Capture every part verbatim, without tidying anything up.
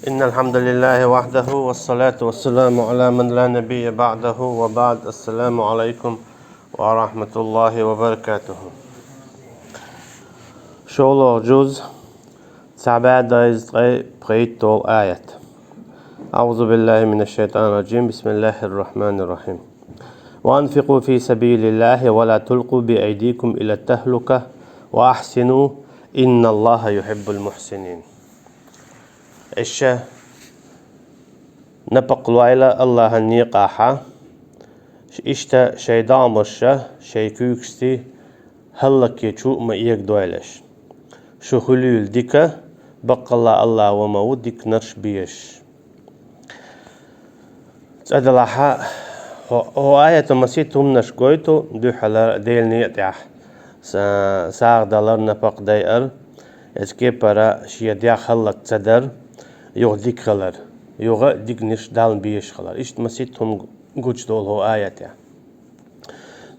إن الحمد لله وحده، والصلاة والسلام على من لا نبي بعده، وبعد. السلام عليكم ورحمة الله وبركاته. ШолгӀа жуз, цхьа бӀаь дезткъе пхийтталгӀа аят. أعوذ بالله من الشيطان الرجيم. بسم الله الرحمن الرحيم. وأنفقوا في سبيل الله ولا تلقوا بأيديكم إلى التهلكة وأحسنوا إن الله يحب المحسنين. Иштта напакъ лойла АллахӀан некъахьа, иштта шайн догӀмашца, шайн куьйгашца хӀаллакъе чу а ма эгадойлаш. Шу хуьлийла дика, баккъалла АллахӀ ва ма ву диканаш безаш. ЦӀаделахьа, хӀо-, хӀокху аято масийтта хӀуманаш гойту, дуьххьара Делан некъа тӀехь са-, сагӀа далар, напакъ дайар, эцу кепара шен дегӀ хӀаллак ца дар, юха дика хилар, юха а диканаш Далла безаш хилар. Иштта масийтта хӀума гучудолу хӀокху аятехь.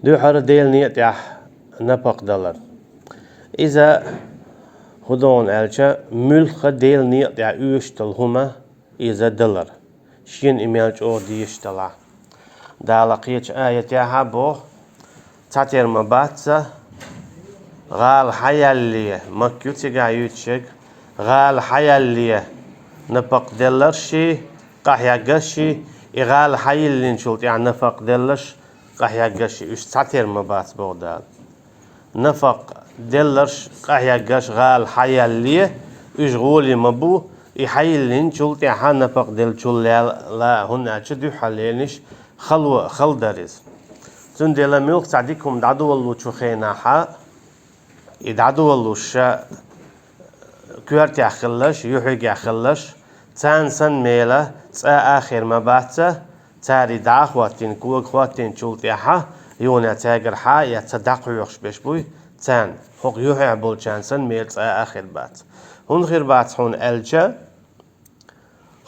Дуьххьара Делан некъа тӀехь напакъ далар. Иза, хӀун ду хьуна аьлча, муьлхха Делан некъа тӀехь оьшуш долу хӀума иза далар, шена и мел чӀогӀа дезаш далахь. Дала кхечу аятехь а боху: «Цхьатерра ма бац ца, гӀала хьаялале», Макка ю цигахь юьйцуш ерг, «гӀала хьаялале напакъ делларш а, къахьегнарш а, и гӀала хьайиллинчул тӀаьхьа напакъ делларш, къахьегнарш а, уьш цхьатерра ма бац», боху Дала. Напакъ делларш, къахьегнарш гӀала хьаялале, уьш гӀоле ма бу, и хьайиллинчул тӀаьхьа напакъ деллачул лела, хӀунда аьлча дуьххьара лелийнарш хало а хала дара иза. Цундела муьлхха цхьа дика хӀума дӀадолалучу хенахьа, и дӀадолалуш ша коьртехь хилалаш, юьхьигехь хилалаш, царна санна мела цкъа а хир ма бац ца, цара и дӀа а хӀоттийна, кога хӀоттийначул тӀаьхьа, юха цаьргара хьа а эцна дӀакхоьхьуш берш буй царна, хӀокху юьхьехь болчарна санна мела цкъа а хир бац. ХӀунда хир бац хьуна аьлча,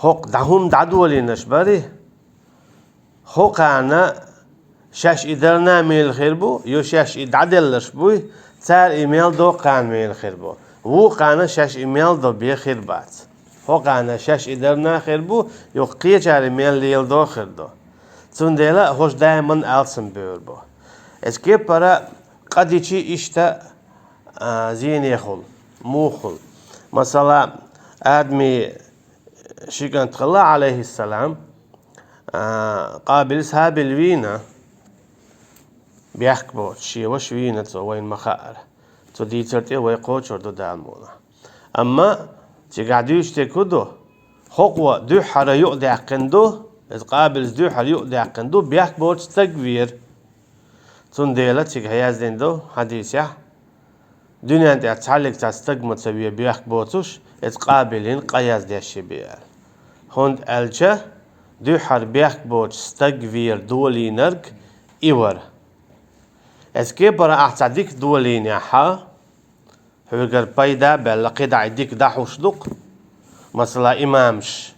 хӀокху дӀа хӀума дӀадолийнарш барий, хӀокхарна шаьш и дарна мела хир бу, ю шаьш и дӀаделларш буй, цара и мел до кхарна мела хир бу. Вукхарна шаьш и мел до бен хир бац. ХӀокхарна шаьш и дарна хир бу, юха кхечара и мел леладо хир ду. Цундела хӀорш даиман алсам бевр бу. Эцу кепара къа дичи иштта, а, зенехула, муххула. Масала, Адами ши кӀант хилла, Ӏалайхиссалам, а, Къабилс ХӀабил вийна, бехк боцуш, шен ваша вийна цо, вайна ма хаъара. Цу дийцар тӀе вай кхочур ду Дала мукъалахь. Амма цигахь дуьйцуш дерг хӀун ду? ХӀокхо дуьххьара юкъадаьккхина ду, иза Къабилс дуьххьара юкъадаьккхина ду, бехк боцуш стаг вера. Цундела цигахь яздина ду хьадисехь: дуьнен тӀехь цхьаллиг цхьа стаг ма ца ве бехк боцуш, иза Къабилин къа яздеш бен аьлла. ХӀунда аьлча дуьххьара бехк боцуш стаг вер долийнарг и вара. Эцу кепара ахь цхьа дика долийнехьа, хьоьгара пайда а баьлла, кхидӀа и дика дӀахьуш ду-кх. Масала, имамаш,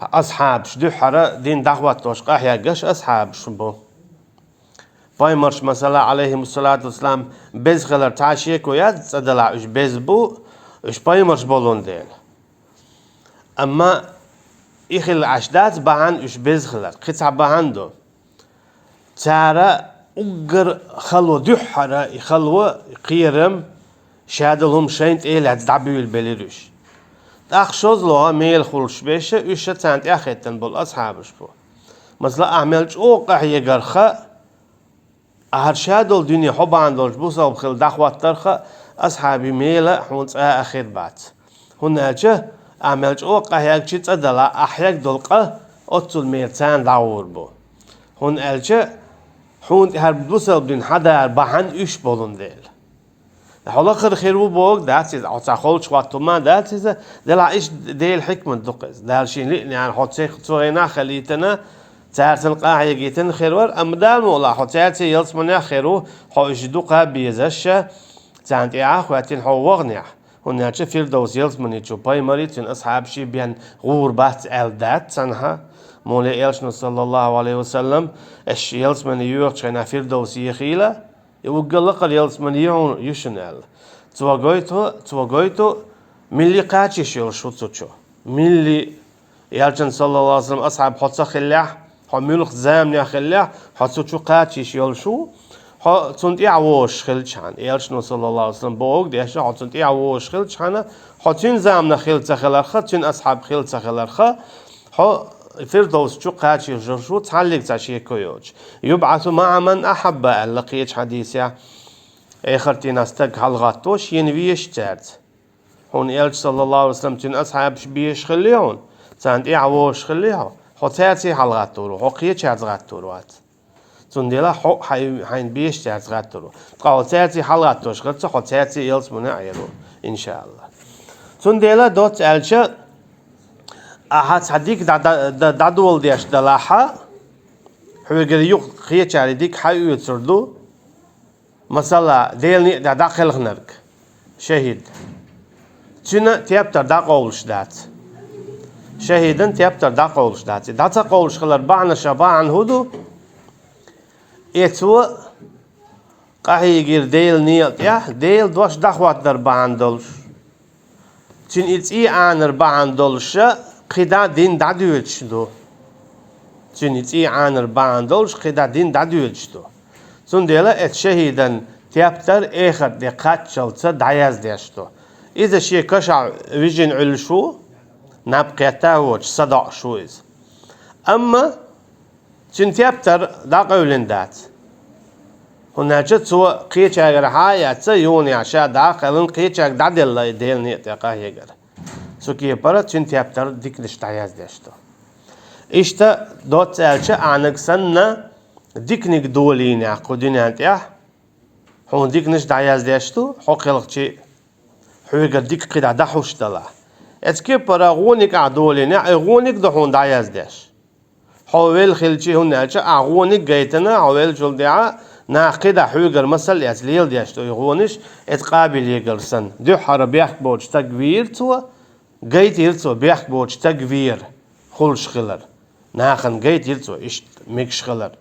асхьабаш, дуьххьара дин дӀахӀоттош къахьегнарш асхьабаш бу. Пайхамарш, масала, Ӏалайхимуссалату вассалам, беза хилар цхьа шеко яц, цӀа далахь уьш беза бу, уьш пайхамарш болун дела. Амма и хилла Ӏаш дац бахьана уьш беза хилар, кхин цхьа бахьана ду. Цара уггар хало, дуьххьара и хало, и кхерам, шадолу хӀума шайна тӀе а лаьцна дӀабуьйлабелира уьш. ТӀаккха шозлагӀа мела хуьлуш беша, уьш ша царна тӀаьхьахӀиттина болу асхьабаш бу. Масала, ахь мел чӀогӀа къахьегарха а, ахьара шадолу дуьне хьо бахьана долчу бусалба хила дӀахӀоттарха а, асхьабий мела хьуна цкъа а хир бац. ХӀунда аьлча ахь мел чӀогӀа къахьегчи цӀа далахь, ахь хьегна долу къа оццул мера царна дӀагӀур бу. ХӀунда аьлча хьуна тӀе хӀара бусалба дин хьан дара бахьана уьш болун дела. Хьо лакхара хир ву бохург дац иза, хьо цхьа холчу хӀотту ма дац иза, делахь иштта Делан хьикмат ду-кх иза. Дала шена лиънехьара хьо цех цу гӀенах а хилийтина, цаьрца къахьегийтина хир вара, амма Дала мукъалахь хьо цаьрца ялсаманехь хир ву, хьо уьш дукха безаш а, царна тӀе а хӀоьттина хьо ваханехь. ХӀунда аьлча Фирдовс ялсамани чу пайхамарий, цуьнан асхьабаший бен гӀур бац аьлла дац цхьанхьа. Муьлхха элчано, саллаллаху Ӏалайхи ва саллам, аш ялсамани йоьхучу хенахь Фирдовс ехийла, и уггар лакхара ялсамани ю хьуна, ю шуна аьлла. Цо гойту, цо гойту, милли кхачийш йолуш ву цу чу. Милли Элчан, саллаллаху алейхи ва саллям, асхьаб хьо ца хиллехь, хьо муьлхха заманехь хиллехь, хьо цу чу кхачийш йолуш ву, хьо цунна тӀаьхьа вожаш хилчхьана. Элчано, саллаллаху алейхи ва саллям, бохург деш, хьо цунна тӀаьхьа вожаш хилчхьана, хьо цуьнан заманахь хилла ца хиларх, цуьнан асхьаб хилла ца хиларх, хьо Фирдовс чу кхачийш йолуш ву, цхьаллиг цхьа шеко йоцуш. «ЮбӀасу маӀа ман ахьабба», аьлла кхечу хьадисехь, эхартина стаг хьалагӀатто шена везачаьрца. Хьуна Элча, саллаллаху алейхи ва саллям, цуьнан асхьабаш безаш хилла хьуна, царна тӀаьхьа вожаш хилла хьо, хьо цаьрций хьалагӀаттор ву, хьо кхечаьрца гӀаттор вац. Цундела хьо хьайн, хьайна безачаьрца гӀаттор ву. Ткъа хьо цаьрций хьалагӀаттош хиларца, хьо цаьрций ялсамане Ӏер ву, иншааллахӀ. Цундела доцца аьлча, ахьа цхьа дика дӀа-, дӀа-, дӀа-, дӀадоладеш далахьа, хьоьгара юха кхечаьрга дика хьаоьцур ду, масала, Делан некъа тӀехь дӀакхелхинарг, шахӀид. Цуьнан тептар дӀакъовлуш дац. ШахӀидан тептар дӀакъовлуш дац. И дӀа ца къовлуш хилар бахьана, ша бахьана хӀун ду? И цо къахьийгира Делан некъа тӀехь, Делан дош дӀахӀоттадар бахьана долуш. Цуьнан и цӀий Ӏанар бахьана долуша кхидӀа дин дӀадоьдуш ду. Цуьнан и цӀий Ӏанар бахьана долуш кхидӀа дин дӀадоьдуш ду. Цундела эцу шахӀидан тептар эхарт де кхаччалца дӀаяздеш ду. Иза шен кашахь вижина Ӏуьллуш ву, наб кхетта а воцуш, садоӀуш ву иза. Амма цуьнан тептар дӀакъевлина дац. ХӀунда аьлча цо кхечаьргара хьа а эцна, юханехьа ша дӀа а кхелхина, кхечаьрга дӀаделла и Делан некъа тӀе къахьегар. Цу кепара цуьнан тептар диканаш дӀаяздеш ду. Иштта доцца аьлча, Ӏанаг санна, диканиг долийнехь кху дуьнен тӀехь, хьуна диканаш дӀаяздеш ду, хьо кхелхчи хьоьгара дика кхидӀа дӀахьуш далахь. Эцу кепара гӀониг ахь долийнехь, и гӀониг ду хьуна дӀаяздеш. Хьо велла хилчи, хӀунда аьлча ахь гӀониг гайтина, хьо веллачул тӀаьхьа нах кхидӀа хьоьгара масал эцна леладеш ду и гӀонаш, эцу Къабилегара санна. Дуьххьара бехк боцу стаг вийра цо, гайтира цо бехк боцу стаг вер, хуьлуш хилар. Нахана гайтира цо иштта мегаш хилар.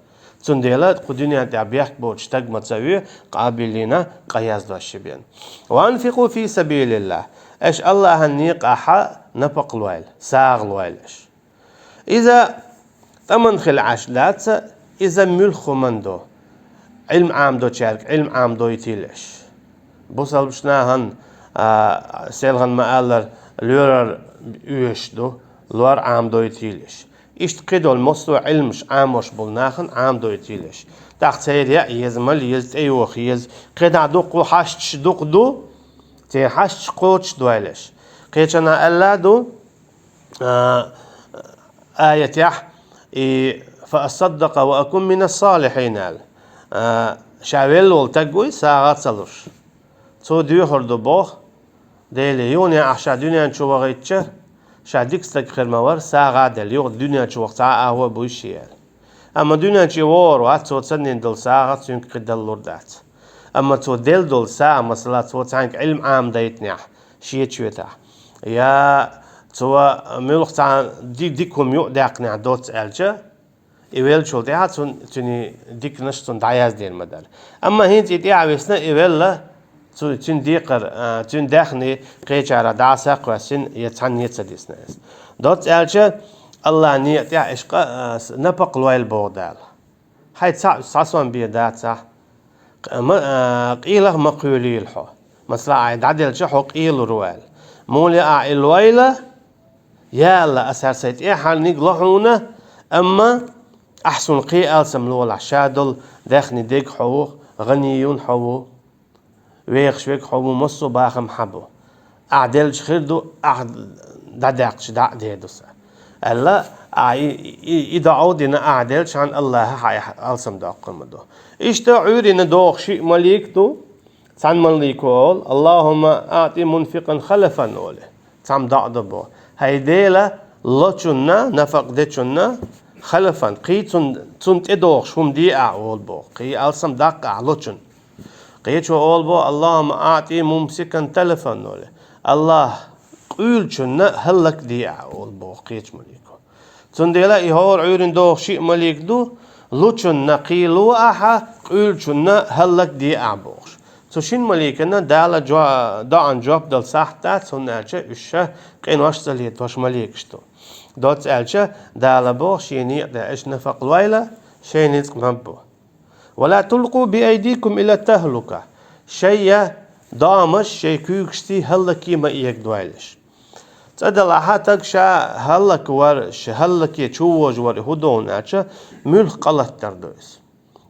Цундела кху дуьнен тӀехь бехк боцу стаг ма ца ве, Къабилина къа яздош ши бен. «Ва анфикъу фи сабилиллахӀ». Аша АллахӀан некъахьа напакъа лойла, сагӀа лойла аша. Иза тӀаман хила Ӏаш дац, иза муьлхха хӀуманна ду. Ӏилма Ӏамадочаьрга Ӏилма Ӏамадойтийла аша. Бусалбачу нахана, а, селхана ма-аллара, лоьрар оьшуш ду, лор Ӏамадойтийла аша. Иштта кхидолу массо а Ӏилмаш Ӏамош болу нахана Ӏамадойтийла аша. ТӀаккха церан яа еза, мала еза, тӀейоха еза. КхидӀа дуккха хьашташ дукха ду, церан хьашташ кхочушдойла аша. Кхечанхьа аьлла а ду, а, аятехь, и, «Фа асаддакъа ва акун мина салихьин», аьлла. А, ша велла волу стаг вуй, сагӀа а ца луш. Цо доьхур ду боху, Деле, юханехьа ша дуьнен чу вахийтча, ша дика стаг хир ма вара, сагӀа а делла, юха дуьнен чу ваха цхьа а агӀо а буй шен аьлла. Амма дуьнен чу вогӀур вац, цо ца дина долу сагӀа цуьнга кхидӀа лур дац. Амма цо делла долу сагӀа, масала, цо цхьаьнга Ӏилма Ӏамадайтинехь, шен чоьтахь, я цо муьлхха цхьа ди-, дика хӀума юкъадаьккхинехь доцца аьлча, и веллачул тӀаьхьа цун, цуьнан диканаш цунна дӀаяздийр ма дара. Амма хӀинца и тӀаьхьа висна, и велла, цу-, цуьнан декхар, а, цуьнан даьхни кхечара дӀа а сакхоьссина, я цхьанне а ца дисна иза. Доцца аьлча, АллахӀан некъа тӀехь аша къа-, а, с-, напакъа лойла боху Дала. Хьайн цхьаъ, цхьа сом бен дацахь, къ-, ма, а, къелах ма кхоьлийла хьо. Масала, ахь и дӀаделча, хьо къелур ву аьлла. Муьлхха а и лойла, я АллахӀ, аса хӀара сайн тӀаьххьарниг ло хьуна, амма ахь суна кхин алсам лолахь, ша долу даьхни дега хьо ву, гӀанийна хьо ву, вехаш верг хьо ву, массо а бахам хьан бу. Ахь делча хир ду, ахь дӀадаьккхича дӀа а дер ду сан. Аьлла, ахь и, и, и доӀа а дина, ахь делча хьан АллахӀа хьан алсам доккхур ма ду. Иштта Ӏуьйранна догӀу шиъ малик ду, цхьана малико олу: «АллахӀумма аӀти мунфикъан халафан», олий. Цхьамма доӀа до боху: «ХӀай Дела, лочунна, нафакъ дечунна, халафан, кхин цунна, цунна тӀедогӀуш хӀума де ахь», олу боху, кхин алсам даккха ахь лочунна. Кхечо олу боху: «АллахӀумма аӀти мумсикан талафан», олий. АллахӀ, къуьйлучунна хӀаллакде ахь, олу боху кхечу малико. Цундела и хӀора Ӏуьйранна догӀу шиъ малик ду, лучунна кхин ло ахьа, къуьйлучунна хӀаллакде ахь бохуш. Цу шин маликана Дала жо-, доӀан жоп дала сахьт дац, хӀунда аьлча уьш ша къинош ца летош маликаш ду. Доцца аьлча, Дала боху шен некъа тӀе уьш нафакъ лойла, шайн ницкъ ма бу. «Ва ла тулкъу би айдикум иля тахлука». Шайя доамаш шайн куьйгашций хӀаллаке ма эгадойла уьш. ЦӀа далахьа таг ша хӀаллаквар, ша хӀаллаке чу вожавар хӀун ду аьлча, муьлх къа латтар ду иза.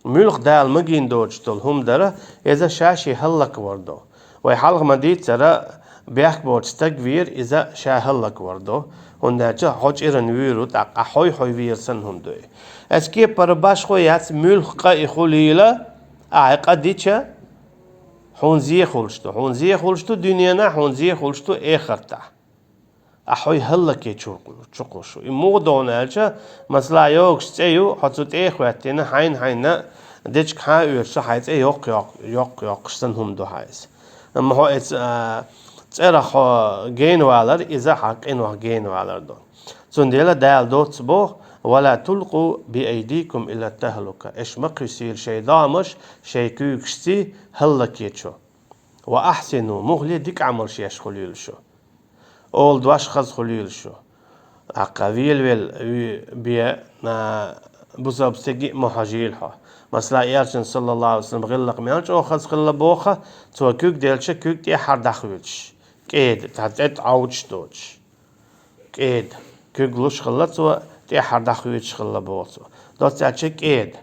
Муьлх Дала магийна доцуш долу хӀума дара, иза ша шен хӀаллаквар ду. Вай хьалха ма-дийццара, бехк боцу стаг вийр, иза ша хӀаллаквар ду, хӀунда аьлча хьо чӀиран вуьйр ву, тӀаккха хьой-хьой вийр санна хӀума ду и. Эцу кепара башхо яц, муьлх къа и хуьлийла, ахьа къа дича, хьуна зе хуьлуш ду, хьуна зе хуьлуш ду дуьненахь, хьуна зе хуьлуш ду эхартахь. Ахьа хьой хӀаллаке чу, чу кхуьссу. И муха ду аьлча, масала, йогуш цӀе ю, хьо цу тӀе а хӀоьттина, хьайна-хьайна дечиг хьа а оьцуш, хьайн цӀе йоккха-йоккха, йоккха-йоккхуш санна хӀума ду хьан иза. Амма хьо эца, а, цӀерах хьо генавалар, иза хьан къинойх генавалар ду. Цундела Дала доцца боху: «Ва ла тулкъу би айдикум иля тахлука». Уьш ма кхуьссийла шайн доамаш шайн куьйгашций хӀаллаке чу. «Ва ахьсину», муххале дика Ӏамалш еш хуьлийла шу. Олу дош хаза хуьлийла шу. ТӀаккха велавелла, уьй, бен, а, бусалба стеган а ма хьожийла хьо. Масала, Элчанан, саллаллаху Ӏалайхи ва саллам, гӀиллакх мел чӀогӀа хаза хилла боху, цо куьг делча, куьг тӀехьара дӀахуьйцуш, кӀеда, цхьа тӀе тӀе Ӏовдуш доцуш. КӀеда. Куьг луш хилла цо, тӀехьара дӀахуьйцуш хилла боху цо. Доцца аьлча кӀеда.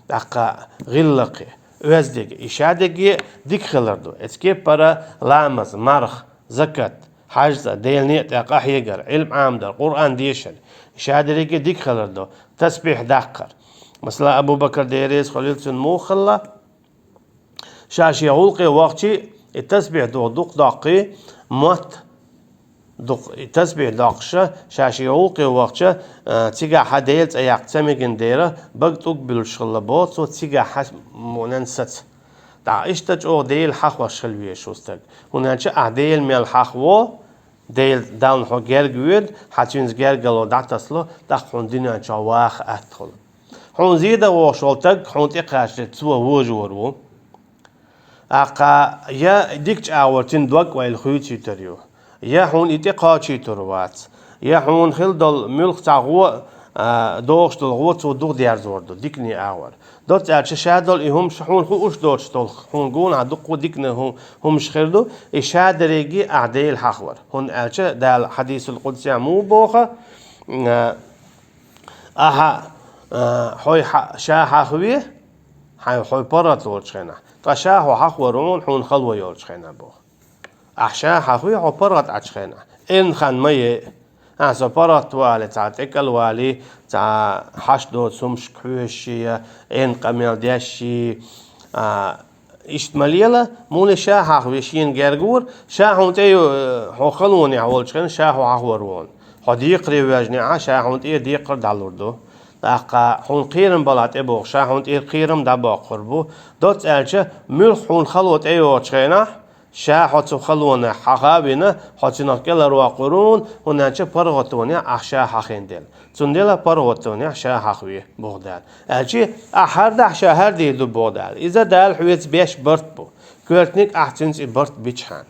ТӀаккха гӀиллакхе, оьздангале, и шадерриге дика хилар ду. Эцу кепара ламаз, марха, закат, хьаьжцӀа, Делан некъа тӀе къахьегар, Ӏилма Ӏамадар, Къуръан дешар, и шадерриге дика хилар ду. Тасбихь даккхар. Масала, Абу Бакр, Дела реза хуьлийла цунна, муха хилла? Ша шен гӀуллакхе вахча, и тасбихь дукха доккхий, мотт дукха, и тасбихь доккхуш, ша шен гӀуллакхе вахча, а, цигахь Делан цӀе яккха ца мегина дера, бага тӀулг буьллуш хилла боху цо цигахь мунен саца. ТӀаккха иштта чӀогӀа Дела хьахош хила везаш ву стаг. ХӀунда аьлча ахь Дела мел хьахаво, Дела, Далла хьо герга воьду, хьан цуьнца гергарло дӀатасало, тӀаккха хьуна дуьнен чохь ваха атта хуьлу. Хьуна зе дан вогӀуш волу стаг хьуна тӀекхачале цо вожавар ву. ТӀаккха я дика чӀагӀо цуьнан дог-ойла хуьйцуьйтур ю, я хьуна и тӀекхачийтур вац, я хьуна хила долу муьлхха цхьа гӀо, а, догӀуш долу гӀо цо духадерзор ду, дикане агӀор. Доцца аьлча ша долу и хӀумаш хьуна хууш доцуш долу, хьуна гонахь дуккха а дикане хӀу-, хӀумаш хир ду, и шадерриге ахь Дела хьахавар. ХӀунда аьлча Дала хьадисул къудсехь муха боху, а, ахьа, а, хьой хьа-, ша хьахаве, хьайн хьой паргӀат волчу хенахь. Ткъа ша хьо хьахавар ву хьуна хало йолчу хенахь боху. Ахь ша хьахаве хьо паргӀат Ӏачу хенахь. Эрна хан ма е. Ахьа со паргӀат ву алий, цхьа тӀекӀел валий, цхьа хьашт доцу хӀумашка хьоьжуш я, эрна къамел деш я, а, иштта ма лела, муха ша хьахаве шена герга вара, ша хьуна тӀе ю, хьо халонехь волчу хенахь, ша хьо хьахавар ву хьуна. Хьо декхаре воьжнехь, ша хьуна тӀера декхар дӀалур ду. ТӀаккха хьуна кхерам балахь тӀебогӀуш, ша хьуна тӀера кхерам дӀабоккхур бу. Доцца аьлча, муьлхха хьуна хало тӀейогӀучу хенахь, ша хьо цу халонехь хьаха а вина, хьо цунах кӀелхьарвоккхур ву хьуна, хӀунда аьлча паргӀатонехь ахь ша хьахийна дела. Цундела паргӀатонехь ша хьахаве, боху Дала. Аьлча, ахь хӀара дахь ша хӀара дийр ду, боху Дала. Иза Дала хьоьца беш барт бу. Коьртаниг ахь цуьнца и барт бичхьана.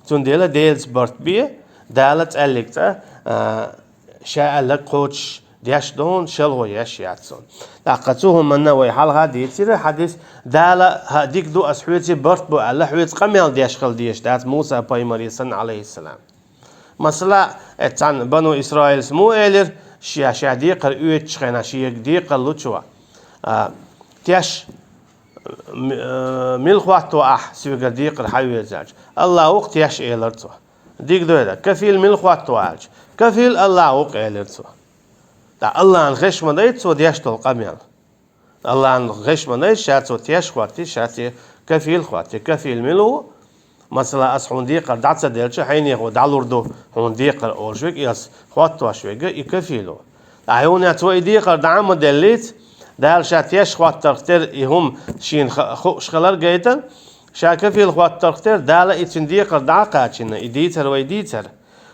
Цундела Делаца барт бе, Дала цӀаьллиг цӀа, а, ша аьлларг кхочуш деш ду хьуна, шалхо еш яц хьуна. ТӀаккха цу хӀуманна вай хьалха дийцира хьадис, Дала хьа дика ду, ас хьоьца барт бу аьлла, хьоьца къамел деш хила дезаш дац Муса пайхамаре санна, Ӏалайхиссалам. Масала, э, цхьана Бану Исраилс муха элира, ша, ша декхар оьцучу хенахь, шега декхар лучо, а, теш, м-, э, мила хӀотто ахь соьгара декхар хьаоьцу аьлча? Аллах ву-кх теш, элира цо. Дика ду иза. Кафил мила хӀотто аьлча? Кафил Аллах ву-кх, элира цо. ТӀаккха Аллахьан хезаш ма дайта цо деш долу къамел. Аллахьан хезаш ма дайта, ша цо теш хӀоттий, ша те кафил хӀоттий. Кафил мила ву? Масала, ас хьуна декхар дӀа ца делча, хьенехо дӀалур ду хьуна декхар олуш верг, и ас хӀоттош верг, и кафил ву. Ткъа хьуна цо и декхар дӀа а ма деллица, Дала ша теш хӀоттарх тера и хӀума шена ха-, хууш хилар гайтар, ша кафил хӀоттарх тера, Дала и цуьнан декхар дӀа а кхачийна, и дийцар вай дийцар.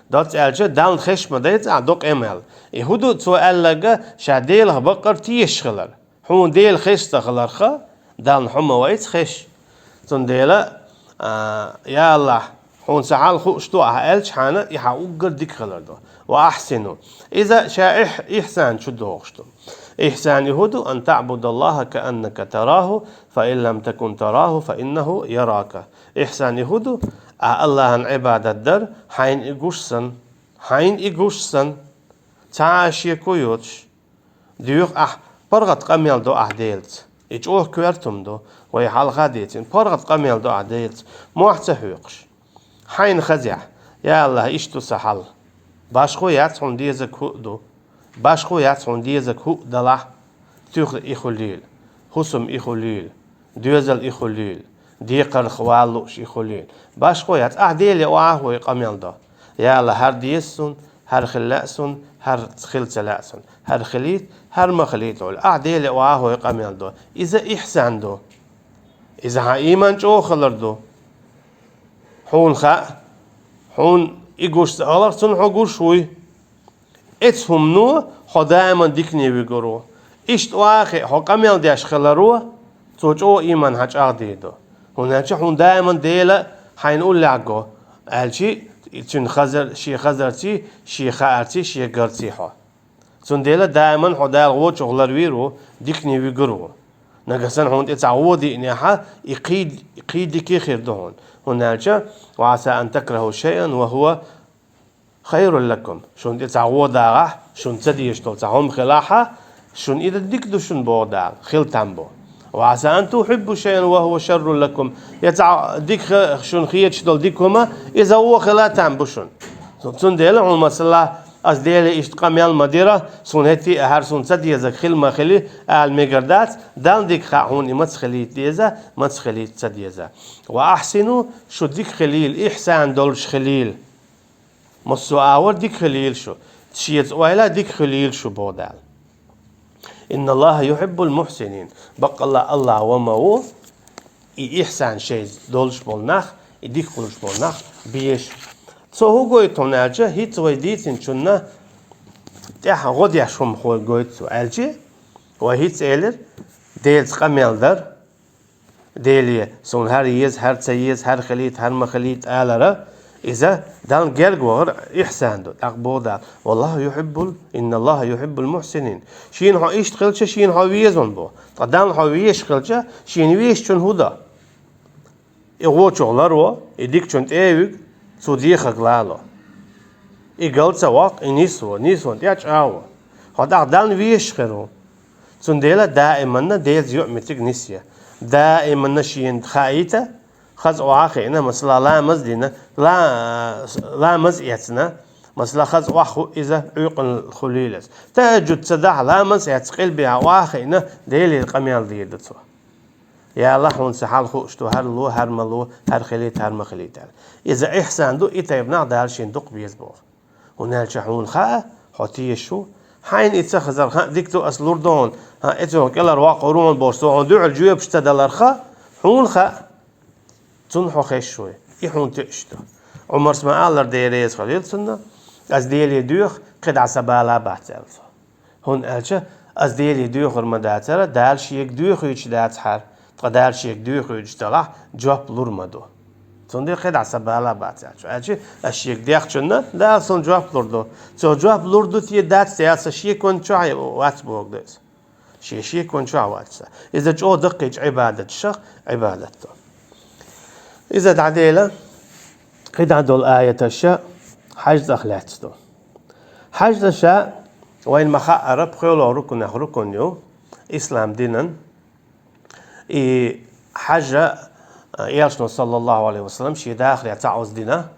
Доцца аьлча, Далла хезаш ма дайта ахь ду къамел. И хӀун ду цо аьлларг, ша Делах баккъар тешаш хилар. Хьуна Дела хезаш ца хиларх, Далла хьо ма вайца хезаш. Цундела А, я Аллахь, хьуна сан хьал хууш ду ахь аьлча хьана, и хьан уггар дика хилар ду. Ва ахьсину. Иза ша ихь-, ихьсан чу дохуш ду. Ихьсан и хӀу ду, ан таъбудаллахьа кааннака тарахьу, фа ин лам такун тарахьу, фа иннахьу ярака. Ихьсан и хӀу ду, ахь Аллахьан Ӏибадат дар, хьайна и гуш сан. Хьайна и гуш сан. Цхьа а шеко йоцуш. Доьху ахь, паргӀат къамел до ахь Делаца. И чӀогӀа коьрта хӀума ду, вай хьалха а дийцина. ПаргӀат къамел до ахь Делаца, мохь ца хьоькхуш. Хьайна хазехь, я Аллахь, иштта ду сан хьал. Башхо яц хьуна дезаг хӀу а ду. Башхо яц хьуна дезаг хӀу а далахь. Туьха и хуьлийла. ХӀусам и хуьлийла. Доьзал и хуьлийла. Декхарх вала лууш и хуьлийла. Башхо яц. Ахь Деле охьахой къамел до. Я Аллахь, хӀара деза сун, хӀара хила лаьа сун, хӀара хила ца лаьа сун. ХӀара хилийта, хӀара ма хилийта хьуна. Ахь Деле охьахой къамел до. Иза ихьсан ду. Иза хьан ийман чӀогӀа хилар ду. Хьуна хаьа, хьуна и гуш ца хиларх цунна хьо гуш вуй. Эцу хӀумано хьо даиман дикане вуьгур ву. Иштта охьахиъ хьо къамел деш хиларо, цо чӀогӀа ийман хьан чӀагӀдийр ду. ХӀунда аьлча хьуна даиман Дела хьайна уллехь го, аьлчи, цуьнан хазар, шен хазарций, шен хаарций, шен гарций хьо. Цундела даиман хьо Дала вочух ларвийр ву, дикане вуьгур ву. Нагахь санна хьуна тӀе цхьа гӀо диънехьа, и кхий, кхий дика хир ду хьуна. ХӀунда аьлча, ва аса ан такрахьу шайъан ва хӀува хайрун лакум. Шуна тӀе цхьа гӀо дагӀахь, шуна ца дезаш долу цхьа хӀума хилахьа, шуна и дан дика ду шуна боху Дала, хила там бу. Ва аса ан тухьиббу шайъан ва хӀува шаррун лакум. Я цхьа дика хи-, шуна хеташ долу дика хӀума, иза гӀо хила там бу шуна. Цундела хьуна, масала, ас Деле иштта къамел ма дира, суна хӀетте а хӀара суна ца дезаг хила ма хили, ала мегар дац, Далла дика хаьа хьуна и маца хилийта деза, маца хилийта ца деза. Ва ахьсину, шу дика хилийла, ихьсан долуш хилийла. Массо а агӀор дика хилийла шу, шеца ойла дика хилийла шу, боху Дала. Инналлахьа юхьиббул мухьсинин. Баккъалла Аллахь ва ма ву, и ихьсан шайца долуш болу нах, и дика хуьлуш болу нах безаш. Цо хӀун гойту хьуна аьлча, хӀинца вай дийцинчунна тӀехь гӀо деш хӀума хой гойту цо аьлчи, вай хӀинца элира, Делаца къамел дар, Деле, суна хӀара еза, хӀара ца еза, хӀара хилийта, хӀара ма хилийта алара, иза Далла герга вахар ихьсан ду. ТӀаккха боху Дала: «Валлахьу юхьиббул, инналлахьа юхьиббул мухьсинин». Шена хьо иштта хилча, шена хьо веза ван боху. Ткъа Далла хьо везаш хилча, шена везачун хӀун до? И гӀочух ларво, и дикачун тӀе а вуьгу, цо дехарг лало. И гал ца ваккха, и нисво, нисван тӀе а чӀагӀво. Хьо тӀаккха Далла везаш хир ву. Цундела даиманна Делаца юкъаметтиг нисъе. Даиманна шена хаийта, хаза охьа а хиъна, масала, ламаз а дина, ла-, ламаз а эцна, масала, хаза охьахуу иза Ӏуьйкъанна хуьлийла иза. ТахӀажжуд ца дахь, ламаз а эцна, къилбехьа охьа а хиъна, Делера къамел дийр ду цо. Я Аллахь, хьуна сан хьал хууш ду, хӀара ло, хӀара ма ло, хӀара хилийта, хӀара ма хилийта аьлла. Иза ихьсан ду, и тайпа нах Дала шена дукха беза боху. ХӀунда аьлча хьуна хаьа, хьо тешаш ву. Хьайна и ца хазар хаьа, дика ду ас лур ду хьуна, хьан эцо кӀелхьара ваккха вур ву бохуш, цо хьуна дуьхьал жоьпаш ца далар хаьа, хьуна хаьа. Цунна хьо хезаш вуй, и хьуна тоьаш ду. Ӏумарс ма-аллара, Дела реза хуьлийла цунна, ас Деле доьху, кхидӀа сан бала бац аьлла цо. ХӀунда аьлча ас Деле доьхур ма дацара, Дала шега доьхуьйтуш дацахьара, ткъа Дала шега доьхуьйтуш делахь, жоп лур ма ду. Цундела кхидӀа сан бала бац аьлла цо. Аьлча ас шега дехначунна Дала суна жоп лур ду. Цо жоп лур ду те, дац те, аса шекон чохь вац боху ду иза. Шен шекон чохь вац сан. Иза чӀогӀа даккхийчу Ӏибадаташах Ӏибадат ду. Иза дӀадела, кхидӀа долу аяташ Хьаьж цӀа лаьцна ду. Хьаьж цӀа ша вайна ма-хаъара пхоьалгӀа рукнех рукн ю, ислам динан. И Хьаьж, а, Элчано, саллаллаху Ӏалайхи ва саллам, шен дахарехь цкъа Ӏуза дина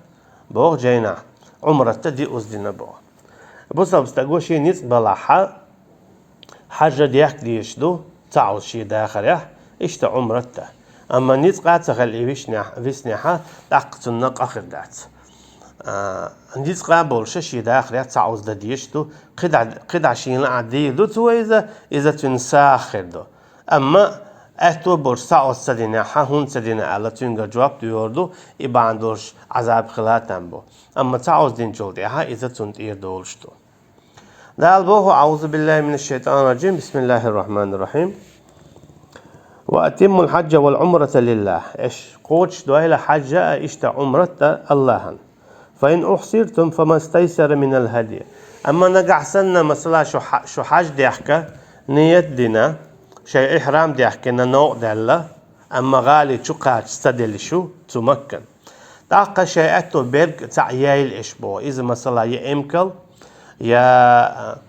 боху жайнахь, Ӏумрат а диъ Ӏуза дина боху. Бусалба стаго шен ницкъ балахь, Хьаьж дехка дезаш ду цкъа Ӏуза шен дахарехь, иштта Ӏумрат а. Амма ницкъ а ца хилла и виснехь-, виснехьа, тӀаккха цунна къа хир дац. А, ницкъ а болуша шен дахарехь цкъа Ӏуза дан дезаш ду, кхидӀа, кхидӀа шена лаахь дийр ду цо иза, иза цуьнан сагӀа хир ду. Амма аьтто болуш цкъа Ӏуза ца динехь, хьан хӀунда ца дина аьлла, цуьнгара жоп доьхур ду, и бахьана долуш Ӏазаб хила там бу. Амма цкъа Ӏуза динчул тӀаьхьа иза цунна тӀера долуш ду. Дала боху: «АӀузу биллахӀи минаш-шайтӀанир-ражим, бисмиллахӀир-рахьманир-рахьим. وأتموا الحج والعمرة لله. Эш кхочушдойла хьажа а, иштта Ӏумрат а Аллахьан. فإن أحصرتم فما استيسر من الهدي. Амма нагахь санна, масала, шу хьа-, шу хьаж дехка ният дина, шай ихьрам дехкина новкъа даьлла, амма гӀали чу кхача ца делла шу цу Маккан. ТӀаккха шай аьтто берг цхьаъ яйла эш боху. Иза, масала, я эмкал, я,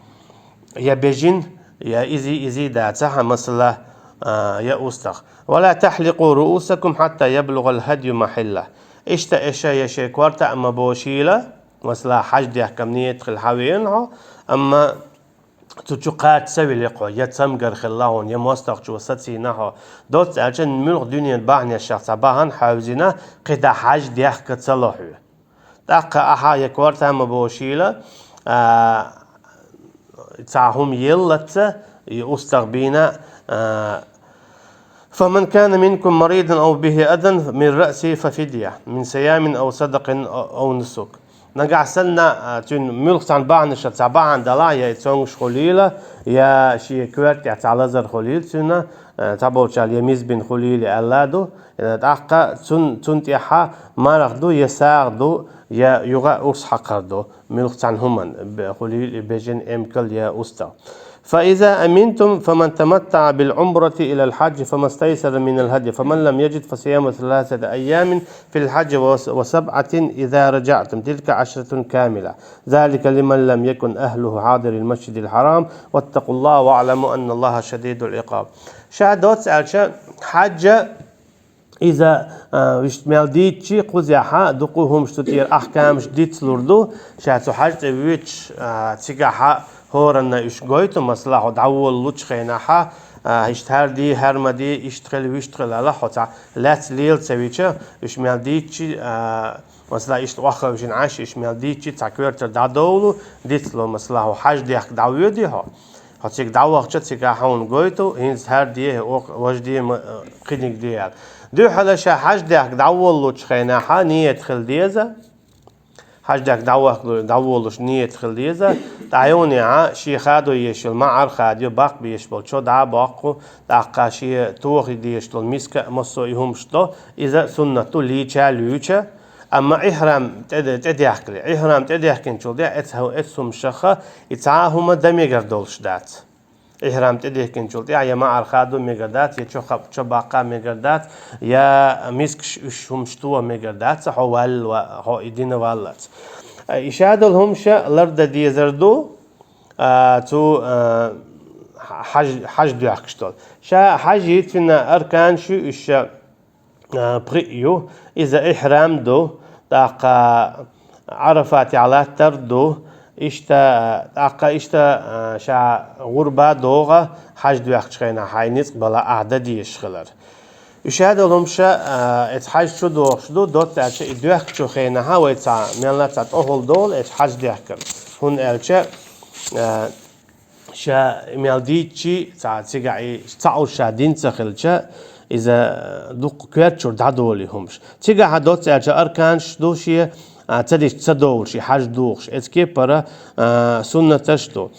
я бежин, я изи, изи дацахьа, масала, а, я устагӀа. ولا تحلقوا رؤوسكم حتى يبلغ الهدي محله. Иштта эша я шай корта а ма бошийла, масала, хьаж дехкам ният хила хьавеана хьо, амма цу чу кхача ца вилли хьо, я цамгар хилла хьуна, я мостагӀчо сацийна хьо. Доцца аьлча, муьлха дуьнен бахьанешах цхьа бахьана хьаьвзина, кхидӀа хьаж дехка ца ло хьо. ТӀаккха ахьа я корта а ма бошийла, а, цхьа хӀума еллаца, и устагӀа бийна, а, فمن كان منكم مريضا أو به أذى من رأسه ففدية من صيام أو صدقة أو نسك. Нагахь санна, а, цуьнан муьлхха цхьана бахьанаша цхьа бахьана далахь, я и цомгаш хуьлийла, я шен коьрта тӀехь цхьа лазар хуьлийла цуьнан, а, цхьаболчарна я мизбина хуьлийла аьлла ду, а, тӀаккха цун, цунна тӀехьа марха ду, я сагӀа ду, я юха урс хьакхар ду, муьлхха цхьана хӀуманна, бе-, хуьлийла и бежан, эмкал я устагӀа. فإذا أمنتم فمن تمتع بالعمرة إلى الحج فما استيسر من الهدي، فمن لم يجد فصيام ثلاثة أيام في الحج وس-، وسبعة إذا رجعتم، تلك عشرة كاملة، ذلك لمن لم يكن أهله حاضري المسجد الحرام، واتقوا الله واعلموا أن الله شديد العقاب. Ша доцца аьлча, хьажа иза, а, вуьшта мел дийцчи кхузехьа дукха хӀумаш цу тӀера ахкамаш дицлур ду, ша цу хьаж тӀе воьдуш, а, цигахьа хӀоранна уьш гойту, масала, хьо дӀаволалучу хенахьа, а, иштта хӀара де, хӀара ма де, иштта хила, вуьшта хила аьлла, хьо цхьа лаьцна лела ца вича, уьш мел дийцчи, а, масала, иштта охьахевшина Ӏаш, уьш мел дийцчи, цхьа коьртара дӀадовлу, дицло, масала, хьо хьаж дехка дӀавоьдий хьо. Хьо цига дӀавахча, цигахь хьуна гойту, хӀинца хӀара де, оха важа де, ма-, кхиниг де аьлла. Дуьхьала ша хьаж дехка дӀаволалучу хенахьа ният хила деза. Хьаж дехка дӀавахка-, дӀаволалуш ният хила деза. ТӀаьхьенехьа шен хадо еш йолу маӀар хадайо, баккха беш болу чо дӀа а боккху, тӀаккха шен тохе дезаш долу миска а, массо а и хӀумаш до, иза суннат ду лийча а луьйча, амма ихьрам тӀе-, тӀедехкале. Ихьрам тӀедехкинчул тӀаьхьа эцу, эцу хӀумашаха и цхьа а хӀума дан мегар долуш дац. Ихьрам тӀедехкинчул тӀаьхьа я маӀар хадо мегар дац, я чо хап-, чо баккха мегар дац, я мискаш уьш хӀумаш тоха мегар дац, хьо валла, хьо и дина валлалц. И ша долу хӀумаша лардан дезар ду, а, цу, а, хьаж-, хьаж доьхкуш долу. Ша хьаж йицвина арканаш ю, уьш ша а, пхиъ ю, иза ихьрам ду, тӀаккха Ӏарафатехь латтар ду, иштта, тӀаккха иштта, а, ша гӀурба догӀа, хьаж доьхкучу хенахь хьайн ницкъ бала ахь дан дезаш хилар. Уьш а долу хӀумаша, а, эца хьаж чу дохуш ду, доцца аьлча и доьхкучу хенахьа вай цхьа, мелла цхьа тӀехула долу эца хьаж дехкар. ХӀунда аьлча, а, ша мел дийцчи, цхьа цигахь и цхьаъ ша дин ца хилча, иза дуккха коьртачуьра дӀадолий хӀумаш. Цигахьа доцца аьлча арканаш ду шен, а, ца дича ца довлуш, и хьаж духуш. Эца кепара, а, суннаташ ду.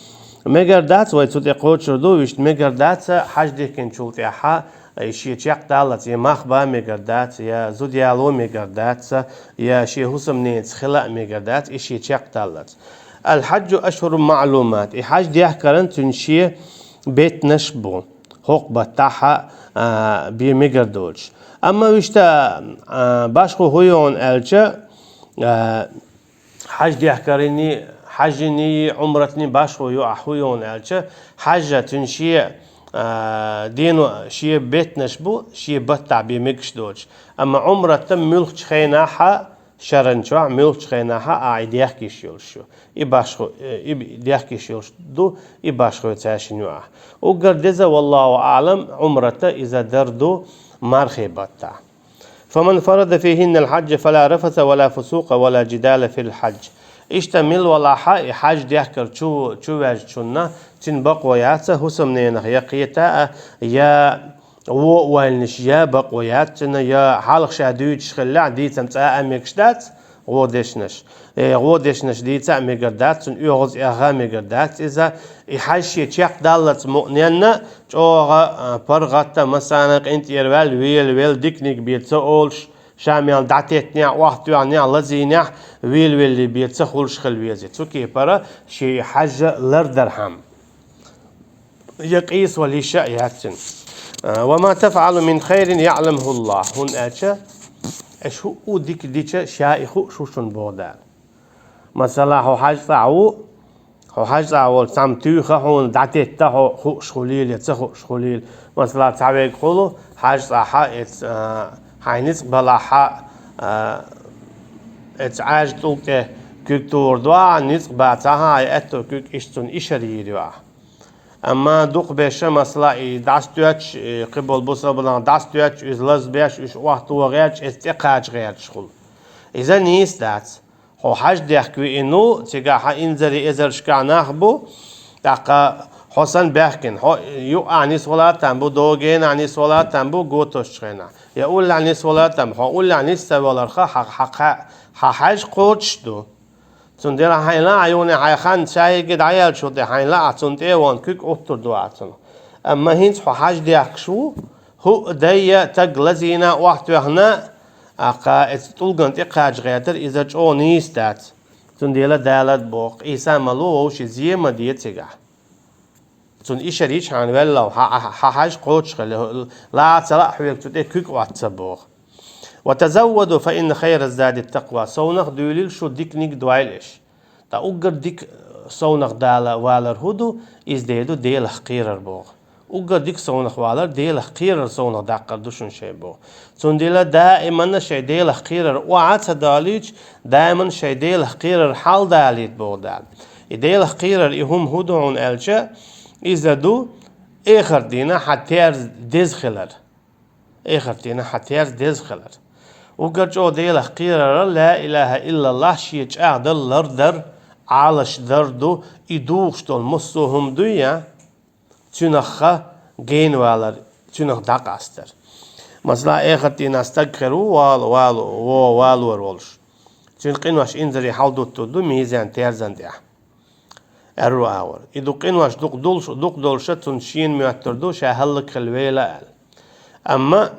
Мегар дац, вай цу тӀе кхочур ду, вуьшта мегар дац, хьаж дихкинчул тӀаьхьа, и шен чекхдаллалц, я мах бан мегар дац, я зуда яло мегар дац, я шен хӀусамненца хила а мегар дац, и шен чекхдаллалц. الحج أشهر معلومات. И хьаж дехкаран цуьнан шен беттанаш бу. ХӀокху баттахьа, а, бен мегар доцуш. Амма вуьшта, а, башхо хӀун ю аьлча, а, хьаж дехкарний, хьажний, Ӏумратний башхо ю ахь хӀун ю аьлча, хьажа цуьнан шен, а, дено шен беттанаш бу, шен баттахь бен мегаш доцуш. Амма Ӏумрат муьлххачу хенахьа шаран чохь муьлххачу хенахьа ахь и дехка йиш йолуш ю. И башхо, э, и дехка йиш йолуш ду, и башхо цаьршинна ю ахь. Уггар деза, валлаху аълам, Ӏумрата иза дар ду мархе баттахь. فمن فرض فيهن الحج فلا رفث ولا فسوق ولا جدال في الحج. Иштта мила валахьа и хьаж дехкар чу, чу ваьжначунна, цуьнан бакъо яц хӀусамненах я кхета а, я вон ойланаш я бакъо яц цуьнан, я хьалха ша дуьйцуш хиллехь, дийцам цкъа а мегаш дац, гӀо дешнаш. Э, гӀо дешнаш дийца а мегар дац, цунна оьгӀаз эгӀа а мегар дац. Иза, и хьаж шен чекхдаллалц мукъненна, чӀогӀа, а, паргӀатта, массарна къинтӀера ваьлла, велавелла, диканиг бен ца олуш, ша мел дӀатеттинехь, охьатоьхнехь, лазийнехь, велавелла бен ца хуьлуш хила веза. Цу кепара шен и хьаж лардархьама. Я къийсавала йиш а яц цуьнан. А, «وما تفعلوا من خير يعلمه الله». ХӀунда аьлча, аша хӀуъа дика дича, ша и хууш ву шуна боху Дала. Масала, хьо хьаж цӀахь ву, хьо хьаж цӀахь волчу цхьамма туьйхира хьуна, дӀатеттира хьо, хууш хуьлийла я ца хууш хуьлийла. Масала, цхьаверг хуьлу, хьаж цӀахь а, эц-, а, хьайн ницкъ балахь а, а, эц Ӏаьржа тӀулг тӀе куьг тухур ду ахь, ницкъ бацахь а, хьайн аьтту куьг, иштта цунна ишар йийр ю ахь. Амма дукхахберш, масала, и дӀасатоьттуш, и кхиболу бусалбанах дӀасатоьттуш, иза лазабеш, уьш охьатоха гӀерташ, иза тӀекхача гӀерташ хуьлу. Иза нийса дац. Хьо хьаж дехка веана ву, цигахь хьан инзаре эзаршкахь нах бу, тӀаккха хьо санна баьхкина, хьо юкъахь нисвала а там бу, догенахь нисвала а там бу, готашчу хенахь. Я уллехь нисвала а там, хьо уллехь нис ца валарх, хьан, хьан, хьан хьаж кхочуш ду. Цундела хьайна лаахь, юха хьайн хан шайга дӀаяьллачул тӀе хьайна лаахь, цунна тӀе а вахана куьг Ӏуттур ду ахь цунах. Амма хӀинца хьо хьаж дехкаш ву, хӀуъа дайа, таг лазийна, охьатоьхна, ахь кхин эцу тӀулгана тӀекхача гӀертар, иза чӀогӀа нийса дац. Цундела Дала боху, къийса ма ло, вовшийн зе ма де цигахь. Цунна ишар йича хьан велла, хьан, хьан хьаж кхочуш хила, лаахь ца лаахь хьоьга цу тӀе куьг Ӏотта ца боху. «وتزودوا فإن خير الزاد التقوى». Совнах дуьйлийла шу, диканиг дойла аша. Ткъа уггар дика совнах дала валар хӀун ду, иза дер ду Делах кхерар боху. Уггар дика совнах валар Делах кхерар совнах даккхар ду шуна шайн боху. Цундела даиманна шайн Делах кхерар охьа ца далийча, даиманна шайн Делах кхерар хьал далийта боху Дала. И Делах кхерар и хӀума хӀун ду хьуна аьлча, иза ду эхарт дийнахь хьан терза деза хилар. Эхарт дийнахь хьан терза деза хилар. Уггар чӀогӀа Делах кхерар ла илаха иллаллах шен чӀагӀдар, лардар, Ӏалашдар ду, и дугӀуш долу массо а хӀума дуй а, цуьнах гена валар, цуьнах дӀакъастар. Масала, эхарт дийнахь стаг хир ву вала, вала, во валор волуш. Цуьнан къинош инзаре хьалдуттур ду мизан терзан тӀехь. Аьрру агӀор. И ду къинош дукха долуш, дукха долуша цунна шена моьттур ду, ша хӀаллакьхила вела аьлла. Амма